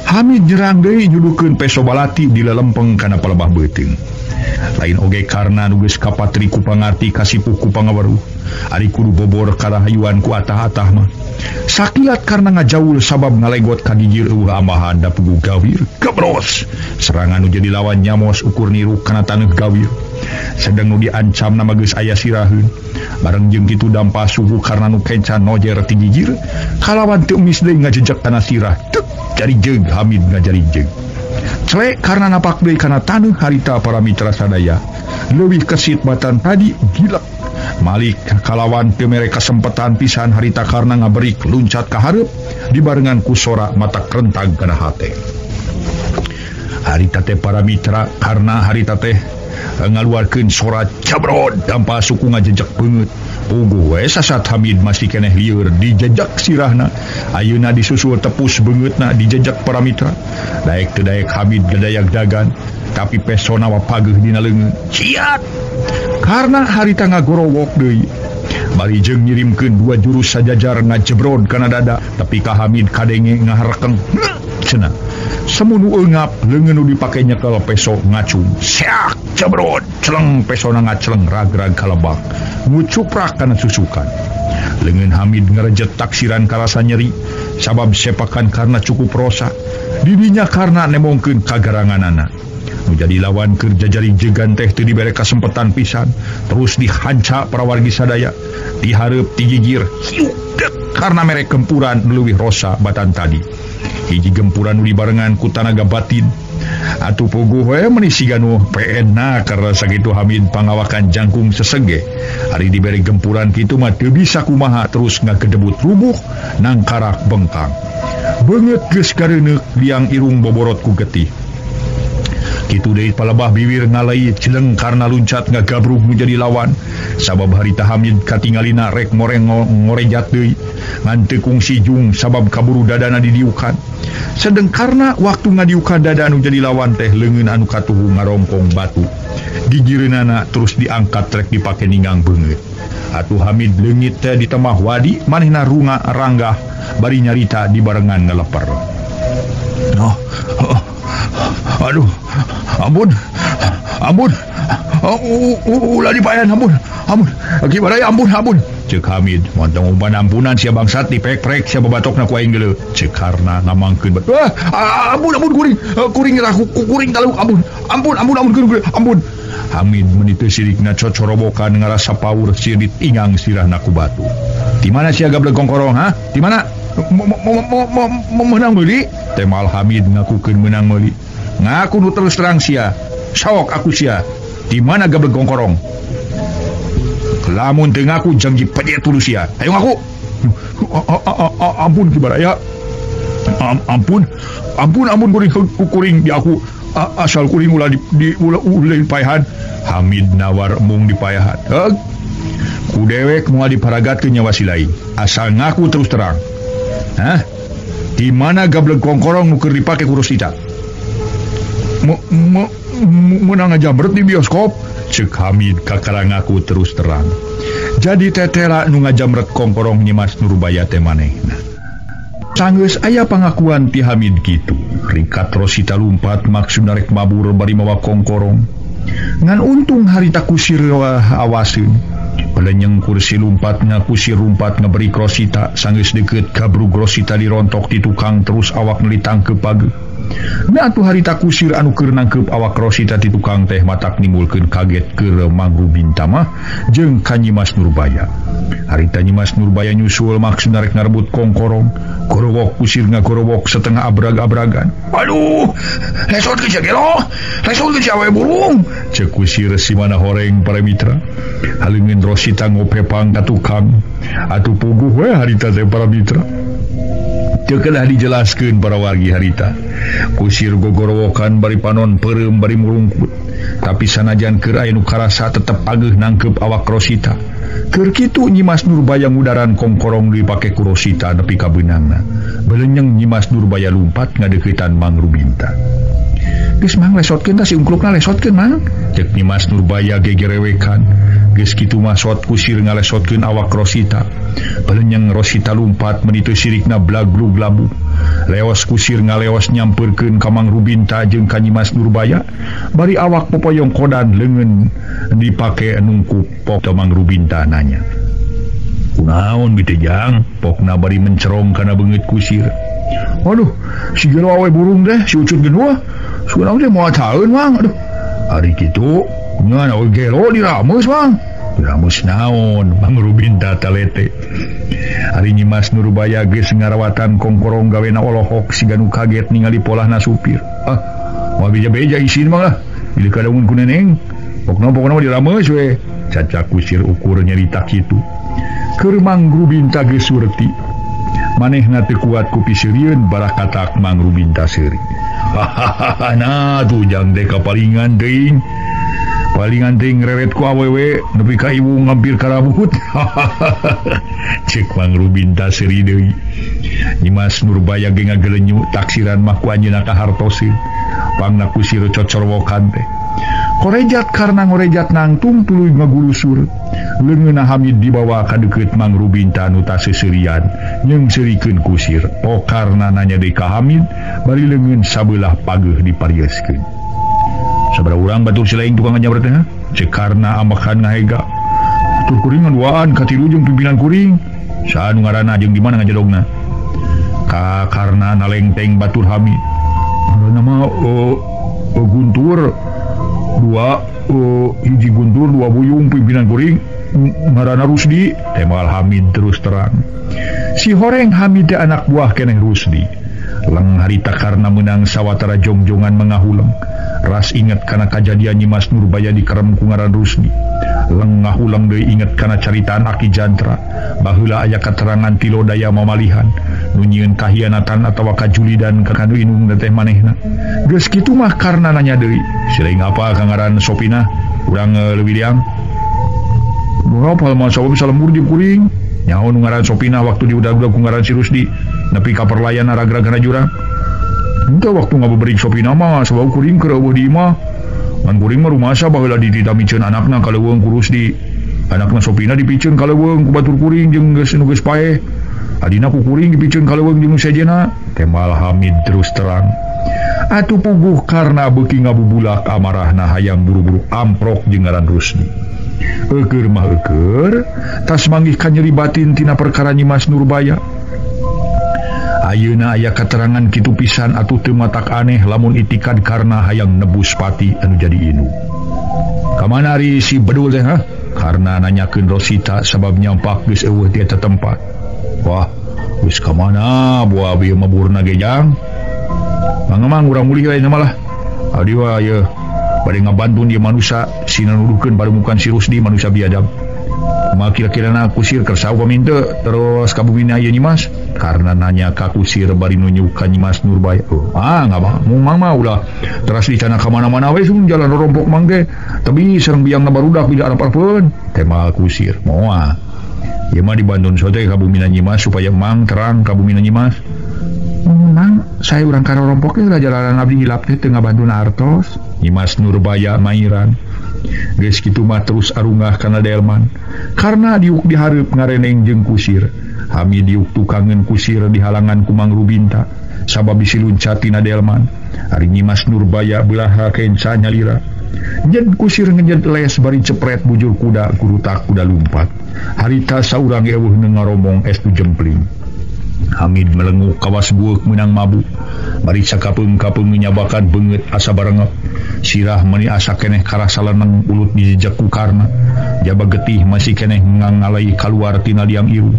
Hamid nyerang deui nyudukeun peso balati dilalempeng kana palebah beuteung. Lain oge karena nu geus kapatri ku pangarti kasipuh ku pangaweruh. Ari kudu bobor karahayuan ku atah-atah mah. Sakilat karena ngajaul sabab ngalegot ka gigir eueuh ambahan da pugu gawir gebros. Serangan nu jadi lawan nyamos ukur niru kana taneuh gawir. Sedeng nu diancam nama geus aya siraheun. Bareng jeung kitu dampa suhu karena nu kenca nojer ti gigir kalawan teu emis deui ngajejek kana sirah. Tek jari jeug Hamid ngajari jeug. Celek karena napak deui kana taneuh harita para mitra sadaya. Leuwih kesit batan tadi gila. Malik kalawan teu mere kasempetan pisan harita karena ngaberik luncat ka hareup dibarengan ku sora mata krentag kana hate. Harita teh para mitra karena harita teh ngaluarkeun sora cabrod dampa suku ngajejek beungeut. Puguh we sasat Hamid masih keneh lieur dijejek sirahna. Ayeuna disusul tepus beungeutna dijejek para mitra. Daek teu daek Hamid gadayak dagan tapi pesona wapageuh dina leungeun. Ciat! Karena harita ngagorowok deui. Bari jeung ngirimkeun dua jurus sajajar ngajebrod kana dada tapi ka Hamid kadenge ngaharekeng. Cenah. Semunu eungap leungeun nu dipake nyekel peso ngacung. Seak jebrod celeng pesona ngaceleng rag-rag kalebak. Ngucuprak kana susukan. Leungeun Hamid ngarejet taksiran karasa nyeri sabab sepakan karena cukup rosa. Didinya karena nemongkeun kagaranganana. Nu jadi lawan keur jajari jegan teh teu dibere kasempetan pisan, terus dihanca para wargi sadaya, dihareup digigir, hiuk dek karena mere gempuran leuwih rosa batan tadi. Hiji gempuran nu dibarengan ku tanaga batin. Atuh puguh we meuni siga nu PN na karena sakitu Hamid pangawakan jangkung sesege. Ari dibere gempuran kitu mah teu bisa kumaha terus ngagedebut rubuh nangkarak bengkang. Beungeut geus gareuneuk liang irung boborot ku getih. Kitu deui palebah biwir ngalai celeng karena luncat ngagabrug nu jadi lawan. Sabab harita Hamid katingalina rek moreng ngorejat deui. Ngan teu kungsi jung sabab kaburu dadana didiukan. Sedeng karena waktu ngadiukan dada anu jadi lawan teh leungeun anu katuhu ngarongkong batu. Gigireunana terus diangkat rek dipake ninggang beungeut. Atuh Hamid leungit teh di temah wadi manehna runga ranggah bari nyarita dibarengan ngaleper. Oh, oh, aduh, ampun, ampun, ulah dipayan, ampun, ampun, kibaraya ampun, ampun. Cek Hamid, montong umpan ampunan sia bangsat dipek-prek sia babatokna ku aing geuleuh. Cek karna ngamangkeun bat. Wah, ampun, ampun kuring, kuring rahu, kuring taluk, ampun, ampun, ampun, ampun, kuring, ampun. Hamid meuni teu sirikna cocorobokan ngarasa paur sieun ditingang sirahna ku batu. Di mana sia gableg kongkorong, ha? Di mana? Meunang meuli? Temal Hamid ngakukeun meunang meuli. Ngaku nu terus terang sia. Sok aku sia. Di mana gableg kongkorong? Lamun teu ngaku janji pejet tuluy sia. Ayo ngaku. Ampun kibaraya. Ampun. Ampun ampun kuring kuring di aku. Asal kuring ulah di ulah payahan. Hamid nawar mung dipayahan. Heug. Ku dewek moal diparagatkeun nyawa si lain. Asal ngaku terus terang. Hah? Di mana gableg kongkorong nu keur dipake ku Rosita? Meunang ngajamret di bioskop. Cek Hamid kakara ngaku terus terang. Jadi tetela nu ngajamret kongkorong Nyimas Nurbaya teh manehna. Sanggeus aya pangakuan ti Hamid kitu. Rikat Rosita lumpat maksudna rek mabur bari mawa kongkorong. Ngan untung harita kusir awaseun. Pelenyeng kursi lumpat ngakusir lumpat ngeberi Rosita sanggeus deukeut gabrug Rosita dirontok di tukang terus awak ditangkep page. Nah atuh harita kusir anu keur nangkep awak Rosita di tukang teh matak nimbulkeun kaget keur Mangrubinta mah jeung ka Nyimas Nurbaya. Harita Nyimas Nurbaya nyusul maksudna rek ngarebut kongkorong. Gorowok kusir ngagorowok setengah abrag-abragan. Aduh, lesot ke gelo, lesot ke awe burung. Cek kusir si mana horeng para mitra. Haleungeun Rosita ngopepang ka tukang. Atuh puguh we harita teh para mitra. Teu kedah dijelaskeun para wargi harita. Kusir gogorowokan bari panon peureum bari murungkut. Tapi sanajan keur aya nu karasa tetep pageuh nangkep awak Rosita. Keur kitu Nyimas Nurbaya ngudaran kongkorong dipake ku Rosita nepi ka beunangna. Belenyeng Nyimas Nurbaya lumpat ngadeuketan Mang Rubinta. Geus Mang lesotkeun tah si ungklukna lesotkeun Mang. Cek Nyimas Nurbaya gegerewekan. Geus kitu mah sot kusir ngalesotkeun awak Rosita. Belenyeng Rosita lumpat meuni teu sirikna blaglug labu. Leos kusir ngaleos nyampeurkeun ka Mang Rubinta jeung ka Nyimas Nurbaya. Bari awak popoyong kodan leungeun dipake nungkup pok Mang Rubinta nanya. Kunaon kitu Jang? Pokna bari mencerong kana beungeut kusir. Waduh, si gelo awe burung teh si Ucut genua. Sugan teh moal taeun Mang. Aduh. Ari kitu nya awe gelo dirameus Mang. Dirameus naon? Mang Rubinta talete. Ari Nyimas Nurbaya geus ngarawatan kongkorong gawena olohok siga nu kaget ningali polahna supir. Ah, moal beja-beja isin Mang lah. Bilih kadaungun ku neneng. Pokna dirameus we. Caca kusir ukur nyarita kitu. Keur Mang Rubinta geus surti. Manehna teu kuat ku piseurieun barakatak Mang Rubinta seuri. Hahaha, nah tuh jang teh kapalingan teuing. Palingan teuing reret ku awewe nepi ka ibu ngampir karabut. Cek Mang Rubinta seuri deui. Nyimas Nurbaya ge ngagelenyu taksiran mah ku anjeunna kahartoseun. Pangna kusir cocorwokan teh. Korejat karena ngorejat nangtung tuluy ngagulusur. Leungeunna Hamid dibawa ka deukeut Mang Rubinta nu taseuserian nyeungseurikeun kusir. Pokarna nanya deui ka Hamid bari leungeun sabelah pageuh diparieuskeun. Sabaraha urang batur silaing tukang ngajabret teh? Cek karna ambekan ngahega. Tur kuring ngaduaan ka tilu jeung pimpinan kuring. Saha nu ngaranna jeung di mana ngajedogna? Ka karna nalengteng batur Hamid. Ngaranna mah Guntur dua hiji Guntur dua Buyung pimpinan kuring ngaranna Rusdi. Temal Hamid terus terang. Si horeng Hamid teh anak buah keneh Rusdi. Leng harita karna menang sawatara jongjongan mengahuleng. Ras inget kana kajadian Nyimas Nurbaya dikerem ku ngaran Rusdi. Leng ngahuleng deui inget kana caritaan Aki Jantra. Baheula aya katerangan ti Lodaya mamalihan nu nyieun kahianatan atawa kajulidan ka kanu indung teh manehna. Geus kitu mah karna nanya deui. Silaing apa ka ngaran Sopina? Urang leuwih liang. Mengapa mah sabab bisa lembur di kuring? Nyaho nu ngaran Sopina waktu diudag-udag ku ngaran si Rusdi. Nepi ka perlayan ragrag kana jurang. Henteu waktu ngabeberik Sopina mah sabab kuring keur eueuh di imah. Ngan kuring mah rumasa baheula dititamiceun anakna ka leuweung ku Rusdi. Anakna Sopina dipiceun ka leuweung ku batur kuring jeung geus nu geus paeh. Adina ku kuring dipiceun ka leuweung jeung nu sejenna. Temal Hamid terus terang. Atuh puguh karna beuki ngabubulak amarahna hayang buru-buru amprok jeung ngaran Rusdi. Eueur mah eueur, tas manggih kanyeri batin tina perkara Nyimas Nurbaya. Ayeuna aya katerangan kitu pisan atuh teu matak aneh lamun itikad karna hayang nebus pati anu jadi inu. Kamana ari si bedul teh hah? Karna nanyakeun Rosita sabab nyampak geus eueuh di eta tempat. Wah, geus ka mana buah bieu maburna ge jang? Mangemang urang mulih we malah. Abdi wa ieu bade ngabantun ieu manusa sina nuduhkeun pademukan si Rusdi manusa biadab. Kumaha kira-kirana kusir kersa upami teu terus ka bumina ieu Nyimas? Karena nanya ka kusir bari nunjuk ka Nyimas Nurbaya. Oh, ah ngabah mung mang mah ulah teras dicana ka mana-mana we sung jalan rompok mang teh. Tapi sareng biangna barudak tidak arep-arepeun. Temal kusir moal. Ieu mah dibantun sote ka bumina Nyimas supaya mang terang ka bumina Nyimas. Mang, saya urang ka rompok teh jalanan abdi hilap teh teu ngabantun artos. Nyimas Nurbaya mairan. Geus kitu mah terus arungah kana delman. Karena diuk dihareup ngareneng jeung kusir. Hamid diuk tukangeun kusir di halangan ku Mang Rubinta sabab bisi luncat tina delman. Ari Nyimas Nurbaya beulah kenca nyalira. Nyen kusir ngenyet les bari cepret bujur kuda kurutak kuda lumpat. Harita saurang eueuh nu ngaromong estu jempling. Hamid melenguk kawas bueuk meunang mabuk. Bari sakapeung-kapeung nyabakan beungeut asa barengep. Sirah meuni asa keneh karasa leneng ulut dijejek ku Karna. Jaba getih masih keneh ngangalai kaluar tina liang irung.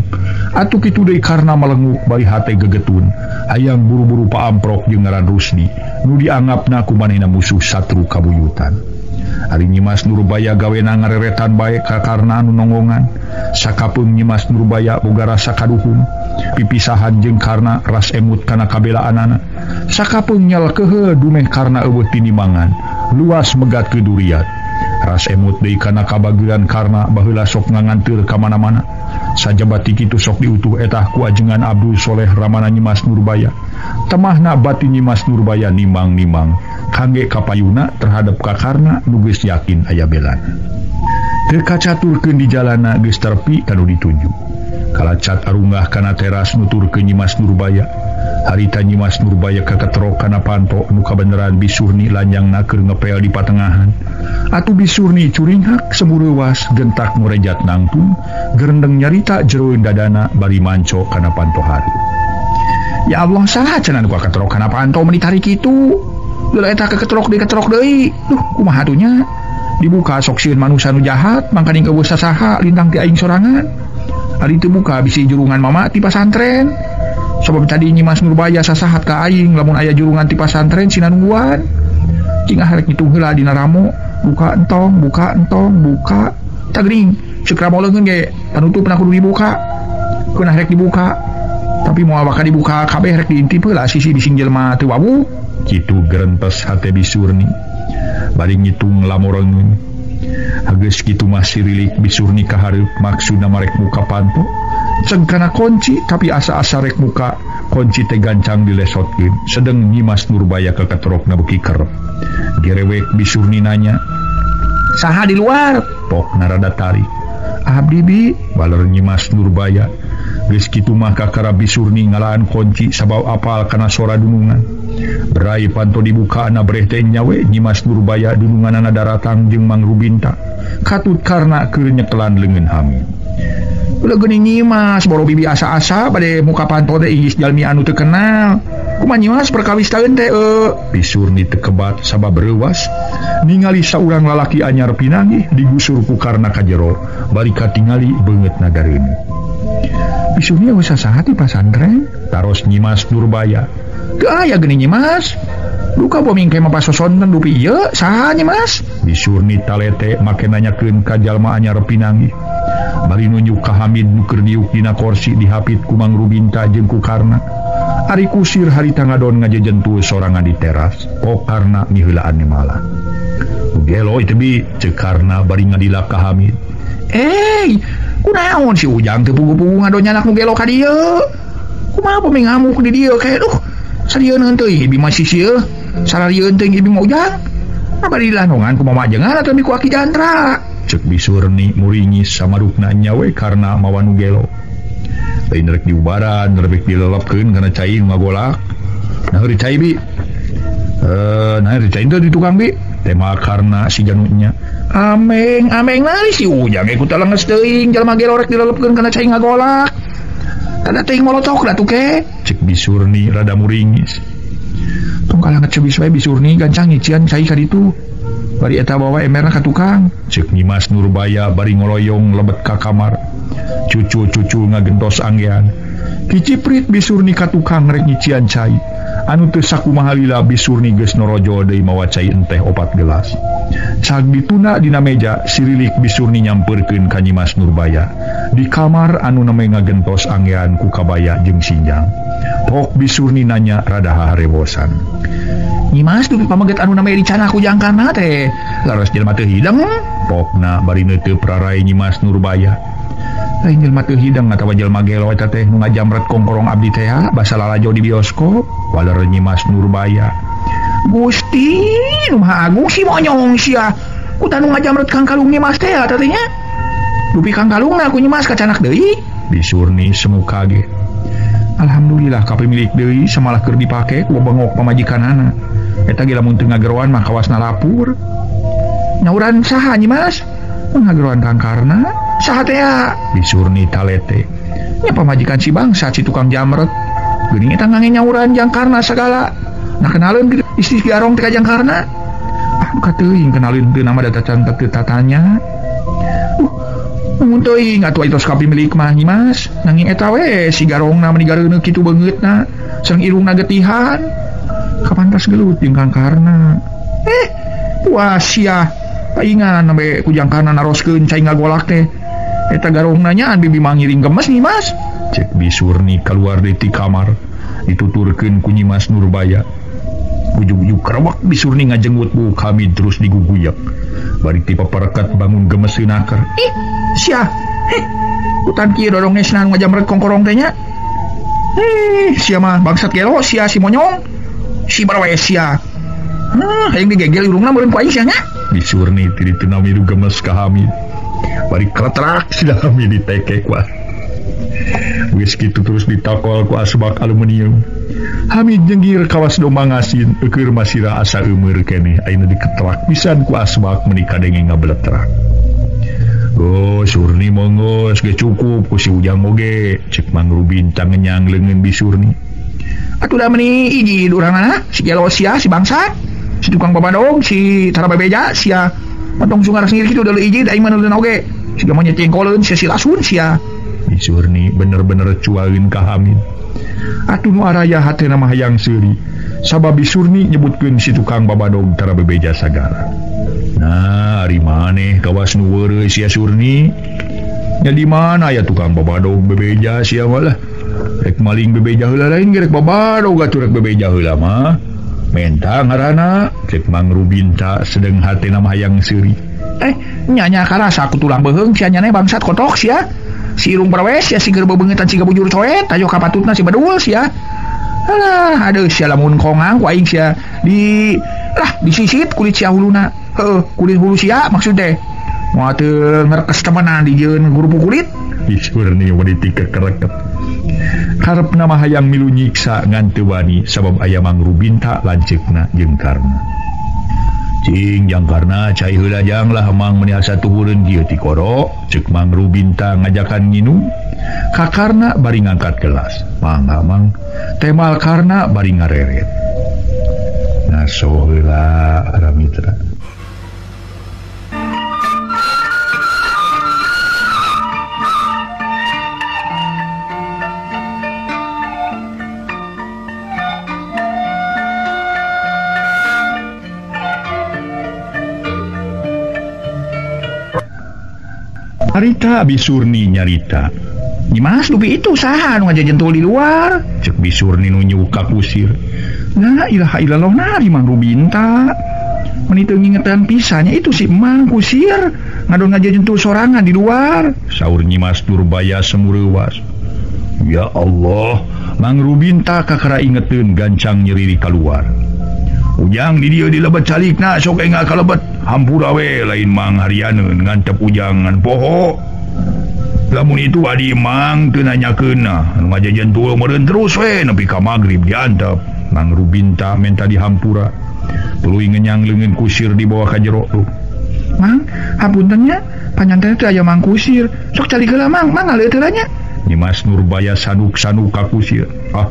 Atuh kitu deui Karna melenguk bari hate gegetun. Hayang buru-buru paamprok jeung ngaran Rusdi nu dianggapna ku manehna musuh satru kabuyutan. Ari Nyimas Nurbaya gawena ngareretan bae ka Karna anu nonggongan. Sakapeung Nyimas Nurbaya boga rasa kaduhung. Pipisahan jeung Karna ras emut kana kabelaanana. Sakapeung nyalkeuheuh dumeh Karna eueuh tinimangan. Luas megat ke duriat. Ras emut deui kana kabageran karna baheula sok nganganteur ka mana-mana. Sajabati kitu sok diutuh etah ku ajengan Abdul Soleh ramana Nyimas Nurbaya. Temahna batin Nyimas Nurbaya nimang-nimang kangge kapayuna terhadap ka Karna nu geus yakin aya belana. Teu kacaturkeun di jalana geus terpi kanu dituju. Kalacat arunggah kana teras nuturkeun Nyimas Nurbaya. Harita Nyimas Nurbaya kaketrok kana panto nu kabeneran Bisurni lanjangna keur ngepel di patengahan. Atuh Bisurni curinghak semureuwas gentak ngorejat nangtung, gerendeng nyarita jeroeun dadana bari manco kana panto hari. Ya Allah, saha cenah nu kaketrok kana panto meuni tarik kitu. Geula eta kaketrok deui ketrok deui. Duh, kumaha atuh nya? Dibuka sok sieun manusa nu jahat, mangkaning eueuh sasaha lintang ti aing sorangan. Ari teu buka bisi jurungan mama ti pasantren. Sabab tadi Nyimas Nurbaya sasahat ka aing lamun aya jurungan ti pasantren sina nungguan. Cing ah rek ngitung heula dina ramo, buka entong, buka entong, buka. Tah geuning, ceuk ramo leungeun ge panutupna kudu dibuka. Keunah rek dibuka. Tapi moal bakal dibuka kabeh rek diintip heula sisi bising jelema teu wawuh. Kitu gerentes hate Bisurni. Bari ngitung lamoreungeun. Hageus kitu mah sirilik Bisurni ka hareup maksudna marek muka panto. Ceg kana kunci tapi asa-asa rek muka kunci teh gancang dilesotkeun. Sedeng Nyimas Nurbaya kaketrokna beuki kerep. Gerewek Bisurni nanya, "Saha di luar?" Pokna rada tarik. "Abdi bi," baler Nyimas Nurbaya. Geus kitu mah kakara Bisurni ngalaan kunci sabab apal kana sora dunungan. Berai panto dibuka ana breh teh nyawe Nyimas Nurbaya dununganana daratang jeung Mang Rubinta. Katut karna keur nyekelan leungeun Hamid. Ulah geuning Nyimas boro bibi asa-asa bade muka panto teh inggis jalmi anu teu kenal. Kumaha Nyimas perkawis taeun teh Bisurni teu kebat sabab reuwas ningali saurang lalaki anyar pinanggih digusur ku Karna ka jero bari katingali beungeutna gareuneuh. Bisurni eueuh sasaha ti pasantren? Taros Nyimas Nurbaya. Teu aya geuning Nyimas. Duka boming ke mah pasosonten dupi ieu saha Nyimas? Bisurni talete make nanyakeun ka jalma anyar pinanggih. Bari nunjuk ka Hamid nu keur diuk dina korsi dihapit ku Mang Rubinta jeung ku Karna. Ari kusir harita ngadon ngajejentul sorangan di teras. Pok Karna miheulaan malah. Gelo itu bi ceuk Karna bari ngadilak ka Hamid. Kunaon si Ujang teu pugu-pugu ngadon nyanak nu gelo ka dieu? Kumaha pemi ngamuk di dieu kae duh. Sarieun teuing ibi mah sisieun. Sararieun teuing ibi mah Ujang. Bari dilandongan ku mama jengan atawa ku Aki Jantra. Cek Bisurni muringis samarukna nyawe karena mawa nu gelo. Lain rek diubaran, rek dilelepkeun kana cai nu ngagolak. Nah heureui cai bi. Nah heureui cai teh di tukang bi. Tema karena si janunya. Ameng, ameng nari si Ujang ge ku talenges teuing jalma gelo rek dilelepkeun kana cai ngagolak. Kada teuing molotok da tuh ke. Cek Bisurni rada muringis. Tong kalah ngecebis wae Bisurni gancang nyician cai ka ditu. Bari eta bawa emerna ka tukang. Ceuk Nyimas Nurbaya bari ngoloyong lebet ka kamar. Cucu-cucu ngagentos anggean. Kiciprit Bisurni ka tukang rek nyician cai. Anu teu sakumaha lila Bisurni geus norojol deui mawa cai enteh 4 gelas. Cag dituna dina meja sirilik Bisurni nyampeurkeun ka Nyimas Nurbaya. Di kamar anu name ngagentos anggean ku kabaya jeung sinjang. Pok Bisurni nanya rada harewosan. Nyimas dupi pameget anu name dicana ku jangkana teh. Laras jelema teu hidang. Pokna bari neuteup rarai Nyimas Nurbaya. Lain jelema teu hidang atawa jelema gelo eta teh nu ngajamret kongkorong abdi teh basa lalajo di bioskop. Waler Nyimas Nurbaya. Gusti nu Maha Agung si monyong sia. Ku tanu ngajamret kang kalung Nyimas teh eta teh nya. Dupi kang kalungna ku Nyimas kacanak deui. Bisurni semu kaget. Alhamdulillah kapemilik deui samalah keur dipake ku bengok pamajikanana. Eta ge lamun teu ngageroan mah kawasna lapur. Nyauran saha Nyimas? Ngageroan Kang Karna. Saha teh? Bisurni talete. Nya pamajikan si bangsa si tukang jamret. Geuning eta ngange nyauran jang Karna sagala. Nah kenaleun kitu istri Garong teh ka jang Karna. Ah duka teuing kenalin teu nama data can teu tatanya. Mun teuing atuh tos kapimilik mah Nyimas. Nanging eta we si Garongna meni gareuneuh kitu beungeutna. Sareng irungna getihan. Kapan tas gelut jeung Kang Karna. Puas sia. Paingan sampe ku Jang Karna naroskeun cai ngagolak teh. Eta garongna nyaan bibi mangiring gemes Nyimas. Cek Bisurni keluar di kamar. Dituturkeun ku Nyimas Nurbaya. Ujug-ujug kerewak Bisurni ngajenggut bu kami terus diguguyak. Bari ti paparekat bangun gemes naker. Ih, sia. Heh. Hutan kieu dodong esna nu ngajamret kongkorong teh nya. Ih, sia mah bangsat gelo sia si monyong. Si barwe sia. Hah, hayang digegel irungna meureun ku aing sia nya. Bisurni ti dituna milu gemes ka Hamid. Bari kretrak si Hamid ditekek ku. Geus kitu terus ditakol ku asbak aluminium. Hamid jenggir kawas domba ngasin eueur masira asa eumeur keneh ayeuna diketrak pisan ku asbak meuni kadenge ngabeletrak. Oh, Surni monggo geus cukup ku si Ujang oge cek Mang Rubin tangenyang leungeun Bisurni. Atuh da meuni hiji urangna si gelo sia si bangsat, si tukang babadog, si tara bebeja sia. Matong sungar sendiri kitu deuleu hiji da aing mah neuleun oge. Siga mah nyecengkoleun sia si lasun sia. Bisurni bener-bener cuaeun ka Hamid. Atuh nu araya hatena mah hayang seuri sabab Bisurni nyebutkeun si tukang babadog tara bebeja sagala. Nah, ari maneh kawas nu weureuy sia Surni? Nya di mana aya tukang babadog bebeja sia mah lah. Rek maling bebeja heula lain ge rek babadog atuh rek bebeja heula mah. Menta ngaranna cek Mang Rubinta sedeng hatena mah hayang seuri. Nya karasa aku tulang beuheung sia nyane bangsat kotok sia. Si irung perwes sia si bebengetan siga bujur coet ayo kapatutna si bedul sia. Alah, aduh sia lamun kongang ku aing sia di lah disisit kulit sia huluna. Heuh, kulit hulu sia maksud teh. Moal teu ngerekes temenan dijieun gurupu kulit. Bisurni mah dikekereket. Karepna mah hayang milu nyiksa ngan teu wani sabab aya Mang Rubinta lanceukna jeung Karna. Cing jang Karna cai heula jang lah Mang meuni asa tuhureun kieu ti koro cek Mang Rubinta ngajakan nginum. Ka Karna bari ngangkat gelas. Mangga Mang temal Karna bari ngareret. Ngaso heula Ramitra. Harita Bisurni nyarita. Nyimas dupi itu saha nu ngajajentul di luar? Cek Bisurni nu nyuk ka kusir. Nah, ilaha illallah nari Mang Rubinta. Meuni teu ngingetan pisannya itu si Mang kusir ngadon ngajajentul sorangan di luar. Saur Nyimas Nurbaya semureuwas. Ya Allah, Mang Rubinta kakara ingeteun gancang nyeriri kaluar. Ujang di dieu dilebet calikna sok enggak kalebet. Hampura we lain Mang harianeun ngantep Ujang ngan poho. Lamun itu adi Mang teu nanyakeun anu ngajajentul meureun terus we nepi ka magrib diantep. Mang Rubinta menta dihampura. Tuluy ngenyang leungeun kusir dibawa ka jero tuh. Mang, hapunten nya, panyanten teh aya Mang kusir. Sok calik heula Mang, Mang ngaleut heula nya. Nyimas Nurbaya sanuk-sanuk ka kusir. Ah,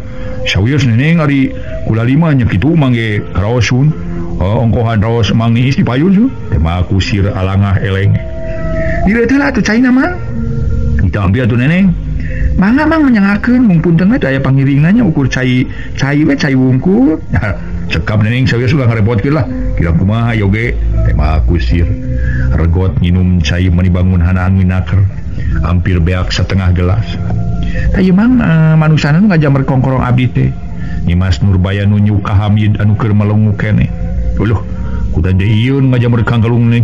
sawios neneng ari kula lima nya kitu Mang ge karaosun. Oh, ongkohan raos Mang niis di payun su. Tema kusir alangah eleng. Dileut heula atuh caina Mang. Kita ambil atuh neneng. Mangga Mang menyangakeun mung punten we aya pangiringna nya ukur cai cai we cai wungkul. Cekap neneng sawios ulah ngarepotkeun lah. Kira kumaha yoge tema kusir. Regot nginum cai meuni bangun hana angin naker. Hampir beak setengah gelas. Tah ieu Mang manusana nu ngajamber kongkorong abdi teh. Nyimas Nurbaya nu nyuk ka Hamid anu keur melongo keneh. Uluh, kuda deui ngajamber kangkalung nih.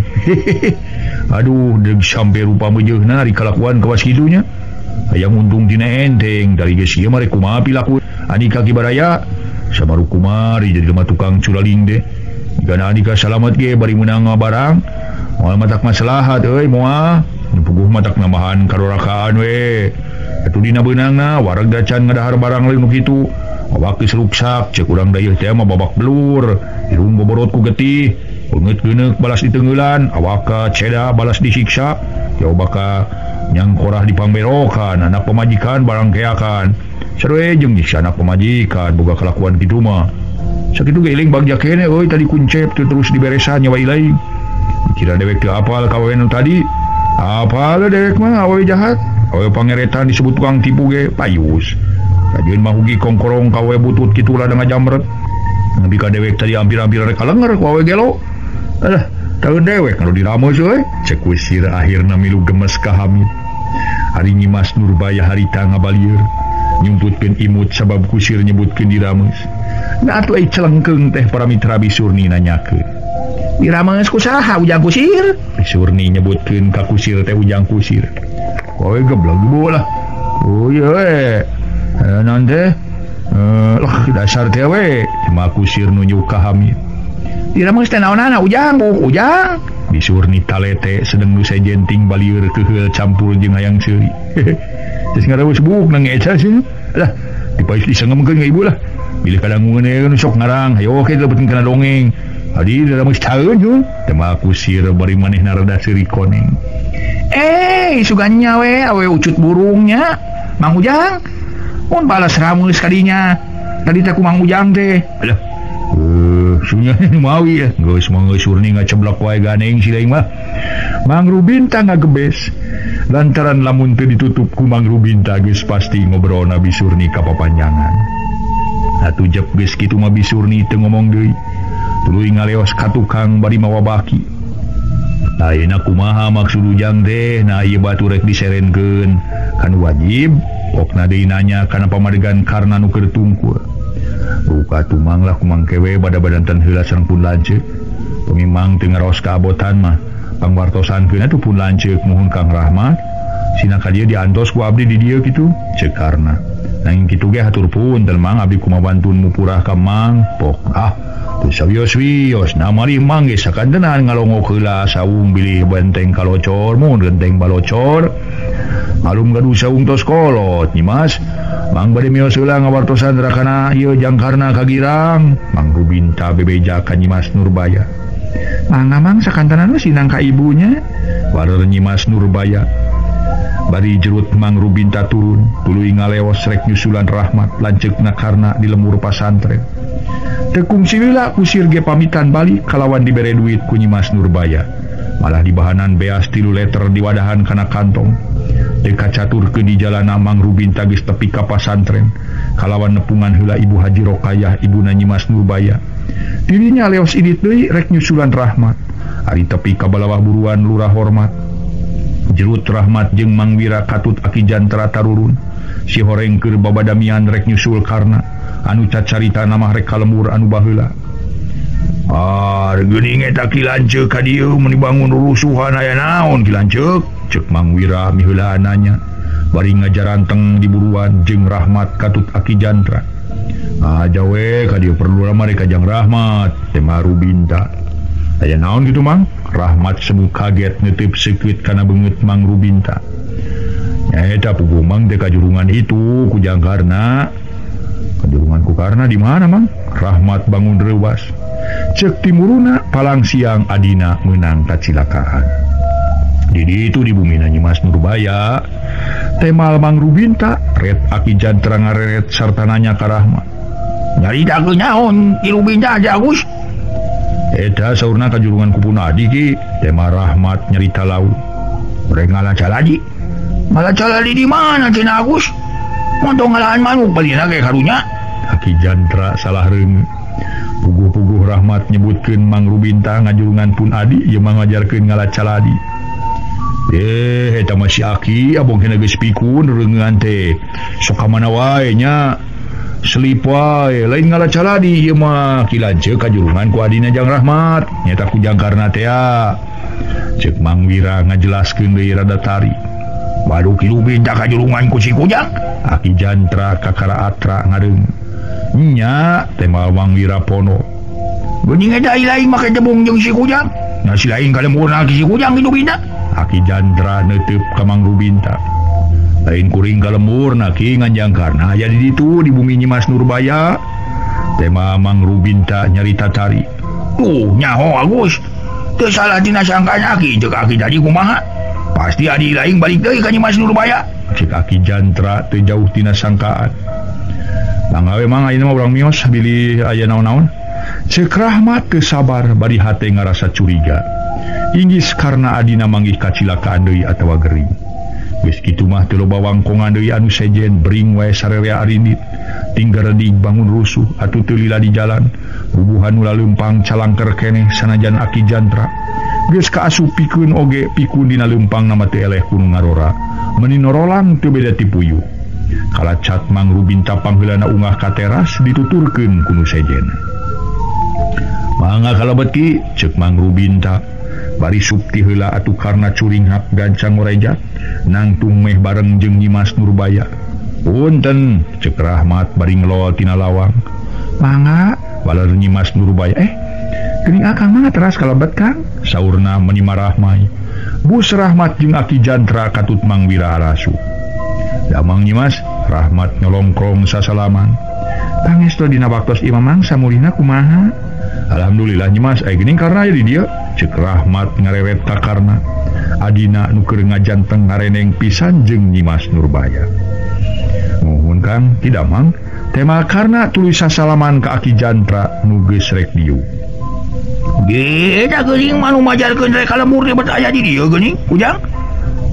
Aduh, deug sampe rupa meujeuhna ari kalakuan kawas kitu nya. Hayang untung tina enteng dari geus ieu mah rek kumaha pilaku. Andika kibaraya samaru kumari jadi lemah tukang culaling deh. Jigana Andika salamet ge bari meunang barang. Moal matak maslahat euy moal. Nu puguh matak nambahan kadorakaan we. Atuh dina beunangna wareg dacan ngadahar barang lain nu kitu. Awak geus ruksak cek urang dayeuh teh mah babak belur. Irung boborot ku getih, beungeut geuneuk balas diteungeulan, awak ceda balas disiksa, jauh baka nyangkorah dipangberokan, anak pemajikan barang keakan. Sarue jeung nyiksa anak pemajikan boga kelakuan kitu mah. Sakitu ge eling bagja keneh euy tadi kuncep teu terus diberesan nyawa ilaing. Dikira dewek teu apal ka awewe nu tadi. Apal dewek mah awewe jahat, awewe pangeretan disebut tukang tipu ge payus. Kajeun mah hugi kongkorong ka awewe butut kitu lah ngajamret. Nepi ka dewek tadi hampir-hampir rek kalenger ku awewe gelo. Alah, taeun dewek anu dirameus euy. Cek kusir akhirna milu gemes ka Hamid. Ari Nyimas Nurbaya harita ngabalieur nyumputkeun imut sabab kusir nyebutkeun dirameus. Nah atuh ai celengkeung teh para mitra Bisurni nanyakeun. Dirameus ku saha Ujang Kusir? Bisurni nyebutkeun ka Kusir teh Ujang Kusir. Kowe geblog ibu lah. Oh iya we. Naon teh? Lah dasar teh we. Cuma Kusir nunjuk ka Hamid. Dirameus teh naonana Ujang, Ujang. Bisurni talete sedeng nu sejen ting balieur keuheul campur jeung hayang seuri. Geus ngareus buk nang eca sih. Lah dipais disengemkeun ka ibu lah. Bilih kadangungeun nu sok ngarang, hayo oke lebetin kana dongeng. Adi dalam tahun jun, tema Kusir bari manehna rada seuri koneng. Sugan we awe ucut burungnya, Mang Ujang. Mun balas rameus kadinya. Tadi teh ku Mang Ujang teh. Alah. Sunya mawi ya. Geus mah geus surni ngaceblak wae ganeng si lain mah. Mang Rubinta ngagebes. Lantaran lamun teu ditutup ku Mang Rubinta geus pasti ngobrolna Bisurni ka papanjangan. Atuh jep geus kitu mah Bisurni teu ngomong deui. Tuluy ngaleos ka tukang bari mawa baki. Ayeuna kumaha maksud Ujang teh? Nah ieu batu rek diserenkeun. Kan wajib pokna deui nanya kana pamadegan karna nu keur tungkul. Ruka tumang lah kumang kewe bada-badantan heula sareng pun lanceuk. Pamimang teu ngaraos kaabotan mah pangwartosan keun atuh pun lanceuk muhun Kang Rahmat. Sina ka dieu diantos ku abdi di dieu kitu ceuk Karna. Nanging kitu ge hatur punten Mang abdi kumaha bantun mupurah ka Mang. Pok ah sawios-wios na mari Mang ge sakantenan ngalongok heula saung bilih benteng kalocor mun genteng balocor. Malum gaduh saung tos kolot Nyimas. Mang bade mios heula ngawartosan rakana ieu jangkarna ka Girang. Mang Rubinta bebeja ka Nyimas Nurbaya. Mangga Mang sakantenan we sinang ka ibunya. Warer Nyimas Nurbaya. Bari jerut Mang Rubinta turun, tuluy ngaleos rek nyusulan Rahmat lanceukna Karna di lemur pasantren. Tekung silila Kusir ge pamitan balik kalawan dibere duit ku Nyimas Nurbaya. Malah dibahanan beas 3 liter diwadahan kana kantong. Teu kacaturkeun di jalana Mang Rubinta geus tepi ka pasantren. Kalawan nepungan heula Ibu Haji Rokayah ibuna Nyimas Nurbaya. Dirinya leos indit deui rek nyusulan Rahmat. Ari tepi ka balawah buruan Lurah Hormat. Jerut Rahmat jeung Mang Wira katut Aki Jantra tarurun. Si horeng keur babadamian rek nyusul Karna. Anu cacarita namah rek ka lembur anu baheula. Ah, geuning eta Ki Lanceuk ka dieu mun dibangun rusuhan aya naon Ki Lanceuk? Ceuk Mang Wira miheulaan nanya. Bari ngajaranteng di buruan jeung Rahmat katut Aki Jantra. Ah, jawe ka dieu perlu mah rek ka Jang Rahmat, tema Rubinta. Aya naon kitu Mang? Rahmat semu kaget neuteup seukeut kana beungeut Mang Rubinta. Nyaeta puguh Mang teh kajurungan itu ku Jang Karna. Kajurungan ku Karna di mana Mang? Rahmat bangun reuwas. Ceuk timuruna palang siang adina meunang kacilakaan. Di ditu di bumina Nyimas Nurbaya. Temal Mang Rubinta ret Aki Jantra ngareret sarta nanya ka Rahmat. Nyarita ke naon Ki Rubinta aja Agus? Eta saurna kajurungan ku pun adi ki. Tema Rahmat nyarita lau. Rek ngalaca lagi. Ngalaca lagi di mana cenah Agus? Montong ngalahan manuk palina ge karunya. Aki Jantra salah reung. Puguh-puguh Rahmat nyebutkeun Mang Rubinta ngajurungan pun adi ieu mah ngajarkeun ngalaca ladi. Eta mah si Aki abong kena geus pikun reungeun teh. Sok ka mana wae nya. Selip wae lain ngalaca ladi ieu mah Ki Lanceuk kajurungan ku adina Jang Rahmat. Nyata ku Jang Karna teh. Ceuk Mang Wira ngajelaskeun deui rada tari. Waduh Ki Rubinta kajurungan ku si Kujang. Aki Jantra kakara atra ngareung. Nya tema Mang Wira pono. Geuning eta lain make tebung jeung si Kujang. Nah si lain kalemburna si Kujang kitu Binta. Aki Jantra neuteub ka Mang Rubinta. Lain kuring ka lemburna ki nganjang Karna aya di ditu di bumi Nyimas Nurbaya. Tema Mang Rubinta nyarita tari. Tuh nyaho Agus. Teu salah tina sangkaan Aki ceuk Aki tadi kumaha? Pasti adi lain balik deui ka Nyimas Nurbaya. Ceuk Aki Jantra teu jauh tina sangkaan. Mangga we Mang ayeuna mah urang mios bilih aya naon-naon. Ceuk Rahmat teu sabar bari hate ngarasa curiga. Inggis karena adina manggih kacilakaan deui atawa gering. Geus kitu mah teu loba wangkongan deui anu sejen bring wae sarerea arindit. Tinggal redig bangun rusuh atuh teu lila di jalan. Bubuhan nu laleumpang calangker keneh sanajan Aki Jantra. Geus kaasup pikeun oge pikun dina leumpang nama teu eleh ku nu ngarora. Meuni norolang teu beda ti puyuh. Kalacat Mang Rubinta pangheulana ungah ka teras dituturkeun ku nu sejen. Mangga kalebet ki ceuk Mang Rubinta. Bari supti heula atuh Karna curinghap gancang ngoreja nangtung meh bareng jeung Nyimas Nurbaya. Punten ceuk Rahmat bari ngelol tina lawang. Mangga baler Nyimas Nurbaya. Geuning akang mah teras kalebet Kang, saurna meuni marahmai. Bus Rahmat jeung Aki Jantra katut Mang Wira arasu. Damang Nyimas, Rahmat nyolongkrong sasalaman. Pangestu dina waktos imam mangsa mulihna kumaha? Alhamdulillah Nyimas, aya geuning karna aya di dieu. Ceuk Rahmat ngareret ka Karna. Adina nu keur ngajanteng ngareneng pisan jeung Nyimas Nurbaya. Nuhun Kang, tidak Mang. Tema Karna tuluy sasalaman ka Aki Jantra nu geus rek dieu. Ge da geuning mah nu majarkeun rek ka lembur teh bet aya di dieu geuning, Ujang.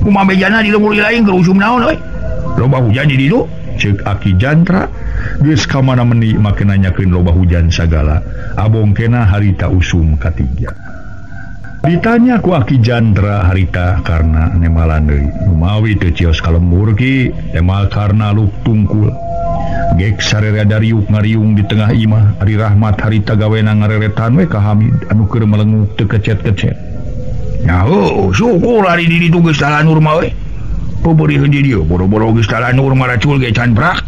Kumaha bejana di lembur lain keur usum naon euy? Loba hujan di ditu, ceuk Aki Jantra. Geus ka mana meuni make nanyakeun loba hujan sagala. Abongkena harita usum katiga. Ditanya ku Aki Jantra harita Karna nemalan deui. Numawi teu cios ka lembur ki, temal Karna luk tungkul. Gek sarera dariuk ngariung di tengah imah, ari Rahmat harita gawena ngareretan we ka Hamid anu keur melenguk teu kecet-kecet. Nya heuh, syukur ari di ditu geus talanur mah we. Pebeurieun di dieu boro-boro geus talanur maracul ge can prak.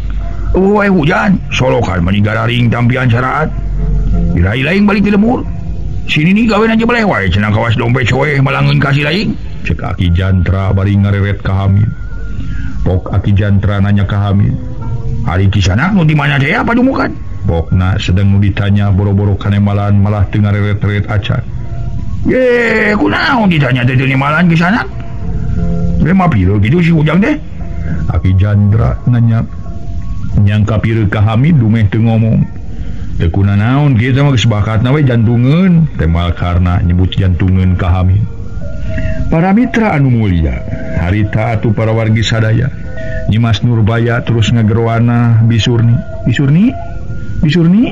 Eueuh we hujan, solokan mani gararing tampian saraat. Dirai laing balik di lembur. Sini nih gawe aja boleh wae cenah kawas dompet coe malangeun kasih lain. Ceuk Aki Jantra bari ngareret ka Hamid. Pok Aki Jantra nanya ka Hamid. Ari kisanak nu di mana teh apa dumukan? Pokna sedang nu ditanya boro-boro kanemalan malah teu ngareret-reret acan. Ye, kunaon ditanya teh teu nemalan kisanak? Lema piro kitu si Ujang teh? Aki Jantra nanya nyangka pireuk ka Hamid dumeh teu ngomong. Teu kunanaon kieu teh mah geus bakatna we jantungeun, temal Karna nyebut jantungeun ka Hamid. Para mitra anu mulia, harita atuh para wargi sadaya. Nyimas Nurbaya terus ngageroana Bisurni. Bisurni? Bisurni?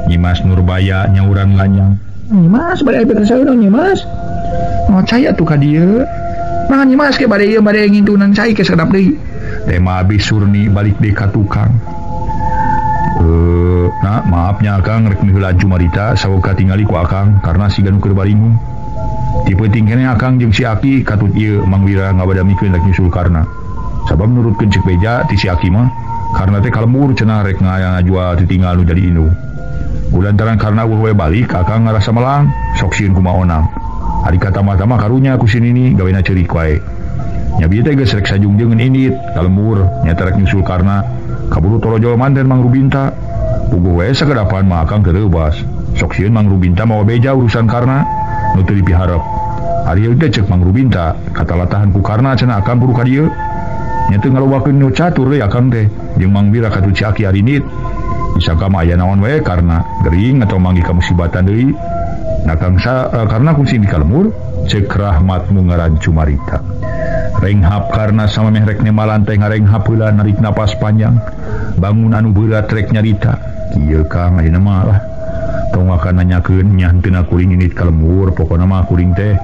Nyimas Nurbaya nyauran lanyang. Nyimas bade aya saeurang Nyimas. Oh cai atuh ka dieu. Mah Nyimas ke bade ieu bade ngintunan cai ke sakedap deui. Tema Bisurni balik deui ka tukang. Nah, maafnya akang rek miheula jumarita sawoka tingali ku akang karena siga nu keur baringung. Ti peuting keneh akang jeung si Aki katut ieu Mang Wira ngabadamikeun rek nyusul Karna. Sabab nurutkeun ceuk beja ti si Aki mah karna teh ka lembur cenah rek ngajual titinggal nu jadi indung. Kulantaran karna eueuh we balik akang ngarasa melang sok sieun kumaha onang. Ari kata-mata karunya ku si nini gawena ceurik wae. Nya bieu teh geus rek sajungjeungeun indit ka lembur nyata rek nyusul Karna. Kaburu torojol manten Mang Rubinta. Puguh we sakedapan mah akang teu reubas. Sok sieun Mang Rubinta mawa beja urusan Karna nu teu dipiharep. Ari ieu teh ceuk Mang Rubinta katalatahan ku Karna cenah akang buru ka dieu. Nya teu ngalobakeun nu catur deui akang teh jeung Mang Wira katut si Aki arinit. Disangka mah aya naon we Karna gering atau manggih kamusibatan deui. Nah kang karena kungsi di ka lembur ceuk Rahmat nu ngaran cumarita. Renghap Karna sama meh rek nemalan teh ngarenghap heula narik napas panjang. Bangun anu beurat rek nyarita. Kieu Kang ayeuna mah lah. Tong akan nanyakeun nya henteu kuring indit ka lembur pokona mah kuring teh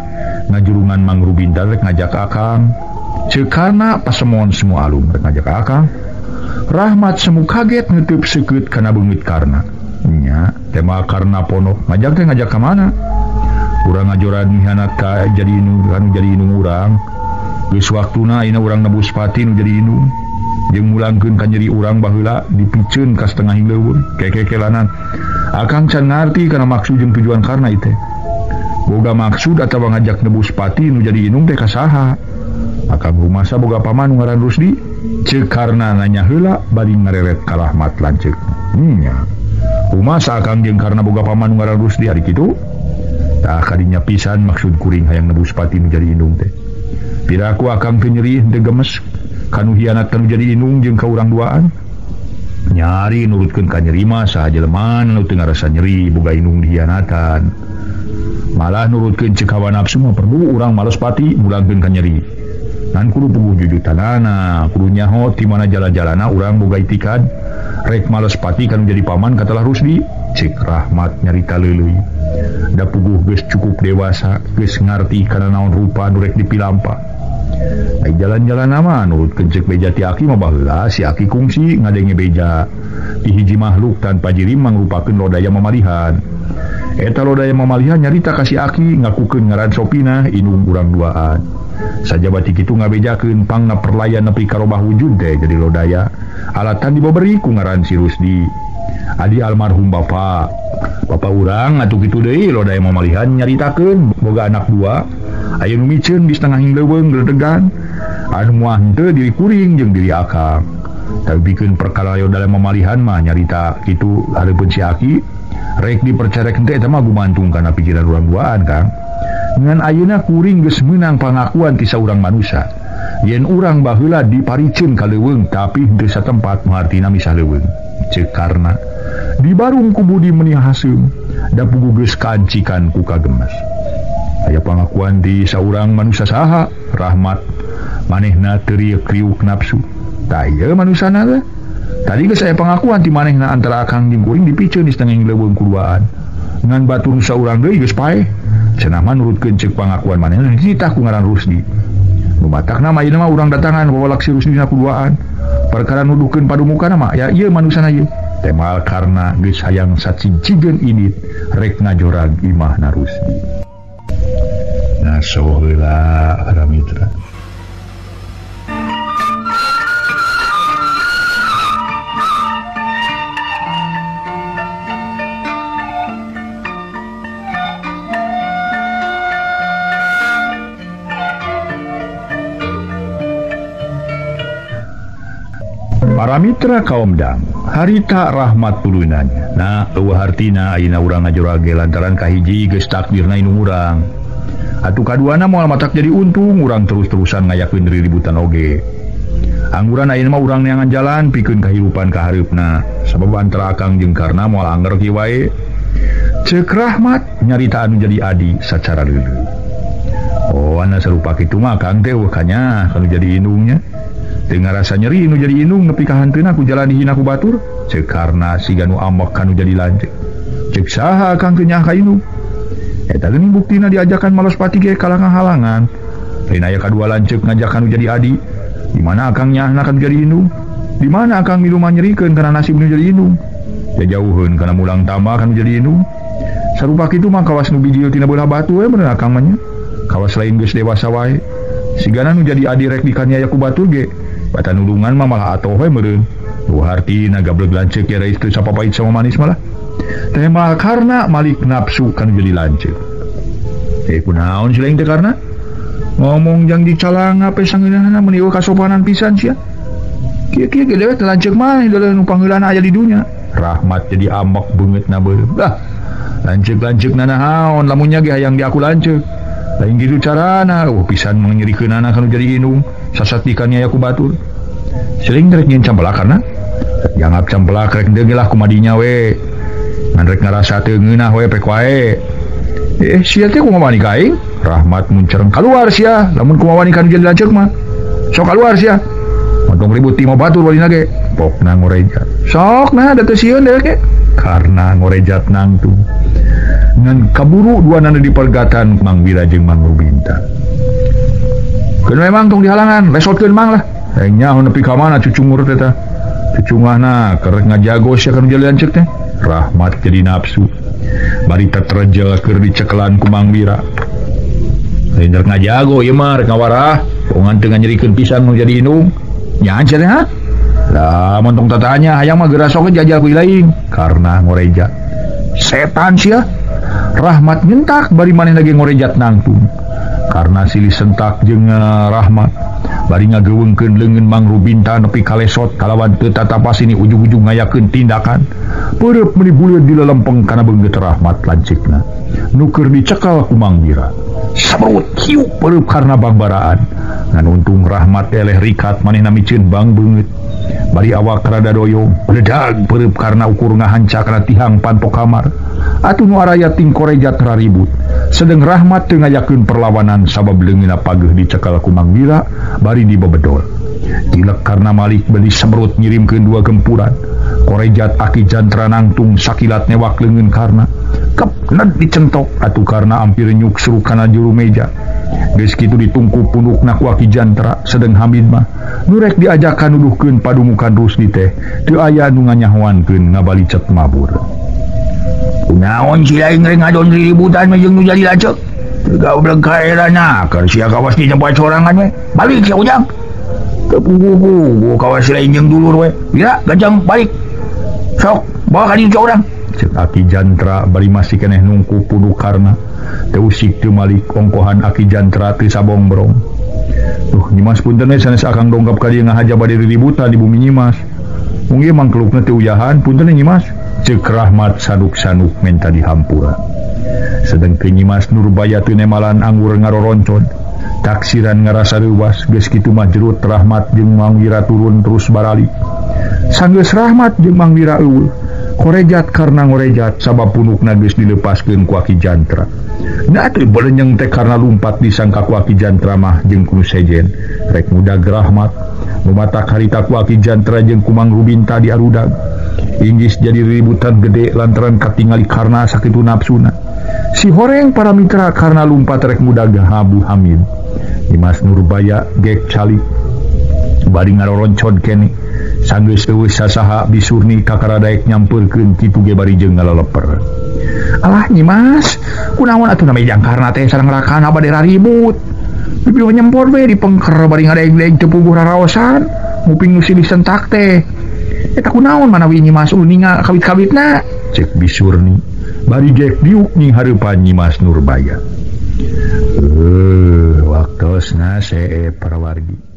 ngajurungan Mang Rubinta rek ngajak akang. Ceuk Karna pasemon semua alum rek ngajak akang. Rahmat semu kaget ngeuteub seukeut kana beungeut Karna. Nya tema Karna ponok ngajak teh ngajak ka mana? Urang ngajoran mihanat ka jadi indung anu jadi indung urang. Geus waktuna ayeuna urang nebus pati nu jadi indung. Jeung mulangkeun ka nyeri urang baheula dipiceun ka setengah leuweung kekekelanan. Akang can ngarti kana maksud jeung tujuan Karna ieu teh. Boga maksud atawa ngajak nebus pati nu jadi indung teh ka saha? Akang rumasa boga paman nu ngaran Rusdi. Ceuk Karna nanya heula bari ngareret ka Rahmat lanceuk. Nya. Rumasa akang jeung Karna boga paman nu ngaran Rusdi ari kitu? Tah kadinya pisan maksud kuring hayang nebus pati nu jadi indung teh. Piraku akang teu nyeri teu gemes kanu hianat kanu jadi indung jeung ka urang duaan. Nyari nurutkeun ka nyeri mah saha jelema nu teu ngarasa nyeri boga indung dihianatan. Malah nurutkeun ceuk hawa nafsu mah perlu urang males pati mulangkeun ka nyeri. Nan kudu puguh jujutanana, kudu nyaho ti mana jala-jalana urang boga itikad rek males pati kanu jadi paman katalah Rusdi. Ceuk Rahmat nyarita leuleuy. Da puguh geus cukup dewasa, geus ngarti kana naon rupa nu rek dipilampa. Ai jalan-jalan mah nurutkeun ceuk beja ti Aki mah baheula si Aki kungsi ngadenge beja. Ti hiji makhluk tanpa jirim mangrupakeun lodaya mamalihan. Eta Lodaya mamalihan nyarita ka si Aki ngakukeun ngaran Sopina indung urang duaan. Sajabati kitu ngabejakeun pangna perlayan nepi ka robah wujud teh jadi Lodaya. Alatan dibaberi ku ngaran si Rusdi. Adi almarhum bapa. Bapa urang atuh kitu deui Lodaya mamalihan nyaritakeun boga anak dua. Aya nu miceun di setengahing leuweung gledegan. Anu moal henteu diri kuring jeung diri akang. Tapi pikeun perkara Lodaya mamalihan mah nyarita kitu hareupeun si Aki. Rek dipercarek henteu eta mah gumantung kana pikiran urang duaan Kang. Ngan ayeuna kuring geus meunang pangakuan ti saurang manusa. Yen urang baheula dipariceun ka leuweung tapi henteu satempat muhartina misah leuweung. Ceuk Karna dibarung ku budi meni haseum da pugu geus kancikan ku kagemes. Aya pangakuan ti saurang manusa saha? Rahmat manehna teu riuk-riuk nafsu. Tah ieu manusana teh. Tadi geus aya pangakuan ti manehna antara akang jeung kuring dipiceun di setengah leuweung kuduaan. Ngan batur saurang deui geus paeh. Cenah mah nurutkeun ceuk pangakuan manehna dititah ku ngaran Rusdi. Nu matakna mah ayeuna mah urang datangan wawalak si Rusdi na kuduaan. Perkara nuduhkeun padumukana mah ya ieu manusana ieu. Temal Karna geus hayang sacingcigeun indit rek ngajorag imahna Rusdi. Nah so heula para mitra. Para mitra kaum dang, harita rahmat pulunannya. Nah, eueuh hartina ayeuna urang ngajorage lantaran kahiji geus takdirna indung urang. Atuh kaduana moal matak jadi untung urang terus-terusan ngayakeun riributan oge. Angguran ayeuna mah urang neangan jalan pikeun kahirupan ka hareupna. Sabab antara akang jeung Karna moal anger kieu wae. Ceuk Rahmat nyarita anu jadi adi sacara leuleut. Oh, ana sarupa kitu mah Kang teh eueuh kanya kanu jadi indungnya. Teu ngarasa nyeri nu jadi indung nepi ka hanteuna ku jalan dihina ku batur. Ceuk Karna siga nu ambek kanu jadi lanceuk. Ceuk saha Kang teu nyaah ka indung? Eta geuning buktina diajakan Malospati ge kalah ngahalangan. Lain aya kadua lanceuk ngajak kanu jadi adi. Di mana akang nyaahna kanu jadi indung? Di mana akang milu manyerikeun kana nasib nu jadi indung? Jajauheun kana mulang tambah kanu jadi indung. Sarupa kitu mah kawas nu bijil tina beulah batu we bener akang mah nya. Kawas lain geus dewasa wae. Sigana nu jadi adi rek dikaniaya ku batur ge. Bata nulungan mah malah atoh we meureun. Nu hartina gableg lanceuk ya rais teu sapapait sama manis malah. Tema Karna malik nafsu kan jadi lanceuk. Kunaon si lain teh Karna? Ngomong jang dicalang ape sangeunahna meuni eueuh kasopanan pisan sia. Kieu-kieu ge dewek lanceuk mah dalam nu pangheulana aya di dunya. Rahmat jadi ambek beungeutna beureum. Lah, lanceuk-lanceuk nanahaon lamunnya ge hayang di aku lanceuk. Lain kitu carana, eueuh pisan manyerikeunana kanu jadi indung. Sasat dikaniaya ku batur. Seling rek nyeun campelak Karna. Jangap campelak rek deung lah kumadinya we. Ngan rek ngarasa teu ngeunah we pek wae. Sia teh kumaha wani ka aing? Rahmat muncereng kaluar sia, lamun kumaha wani kanu jadi lanceuk mah. Sok kaluar sia. Montong ribut ti batur walina ge. Pokna ngorejat. Sok nah da teu sieun dewek ge. Karna ngorejat nangtung. Ngan kaburu duanana dipergatan Mang Wira jeung Mang Rubinta. Keun memang tong dihalangan, lesotkeun mang lah. Nyaho nepi ka mana cucungur teh tah. Cucungahna kerek ngajago sia kanu jadi lanceuk teh. Rahmat jadi nafsu. Bari terjel keur dicekelan ku Mang Wira. Lain rek ngajago ieu mah rek ngawarah, bongan teu nganyerikeun pisan nu jadi indung. Nyaan sia teh ha? Lah montong tatanya hayang mah geura sok jajal ku ilaing. Karna ngorejat. Setan sia. Rahmat nyentak bari manehna ge ngorejat nangtung. Karna silih sentak jeung Rahmat bari ngageuweungkeun leungeun Mang Rubinta nepi kalesot kalawan teu tatapas ini ujug-ujug ngayakeun tindakan. Peureub meuni buleud di lelempeng kana beungeut Rahmat lanceukna. Nu keur dicekal ku Mang Wira. Sabrut hiup peureub karna bangbaraan. Ngan untung Rahmat eleh rikat manehna miceun bang beungeut. Bari awak rada doyong, bledag peureub karna ukur ngahanca kana tihang panto kamar. Atuh nu araya ting korejat raribut. Sedeng Rahmat teu ngayakeun perlawanan sabab leungeunna pageuh dicekal ku Mang Wira bari dibebedol. Tilek karna Malik beli semerut ngirimkeun dua gempuran. Korejat aki jantra nangtung sakilat newak leungeun Karna. Kep ned dicentok atuh Karna ampir nyuksruk kana juru meja. Geus kitu ditungku pundukna ku aki jantra sedeng Hamid mah nu rek diajakan nuduhkeun padumukan Rusdi teh teu aya nu nganyahoankeun ngabalicet mabur. Kunaon si lain rek ngadon riributan mah jeung nu jadi lanceuk. Teu gablek kaerana keur sia kawas di tempat sorangan we. Balik sia Ujang. Teu puguh-puguh kawas si lain jeung dulur we. Wira gajang balik. Sok bawa ka dieu urang. Cek Aki Jantra bari masih keneh nungku punuk Karna. Teu usik teu malik ongkohan Aki Jantra teu sabongbrong. Duh Nyimas punten we sanes akang dongkap ka dieu ngahaja bade riributan di bumi Nyimas. Mungkin mangkelukna teu uyahan punten Nyimas. Cek Rahmat sanuk-sanuk menta dihampura. Sedengkeun Nyimas Nurbaya teu nemalan anggur ngaroroncon. Taksiran ngarasa reuwas geus kitu mah jerut Rahmat jeung Mang Wira turun terus baralik. Sanggeus Rahmat jeung Mang Wira eueuh. Korejat karena ngorejat sabab punukna geus dilepaskeun ku Aki Jantra. Nah teu belenyeng teh karena lumpat disangka ku Aki Jantra mah jeung ku nu sejen. Rek mudag Rahmat numatak harita ku Aki Jantra jeung ku Mang Rubinta di arudag. Inggis jadi ributan gede lantaran katingali karena sakitu nafsuna. Si horeng para mitra karena lumpat rek mudag Habu Hamid. Nyimas Nurbaya gek calik bari ngaroroncon kene. Sanggeus eueuh sasaha bisurni kakara daek nyampeurkeun kitu ge bari jeung ngaleleper. Alah Nyimas, kunaon atuh nami jang Karna teh sareng rakana bade raribut. Bibi nyempor we di pengker bari ngadeg-deg teu puguh raraosan, nguping nu silih sentak teh. Eta kunaon manawi Nyimas uninga kawit-kawitna? Cek bisurni bari gek diuk ning hareupan Nyimas Nurbaya. Waktosna seep para wargi.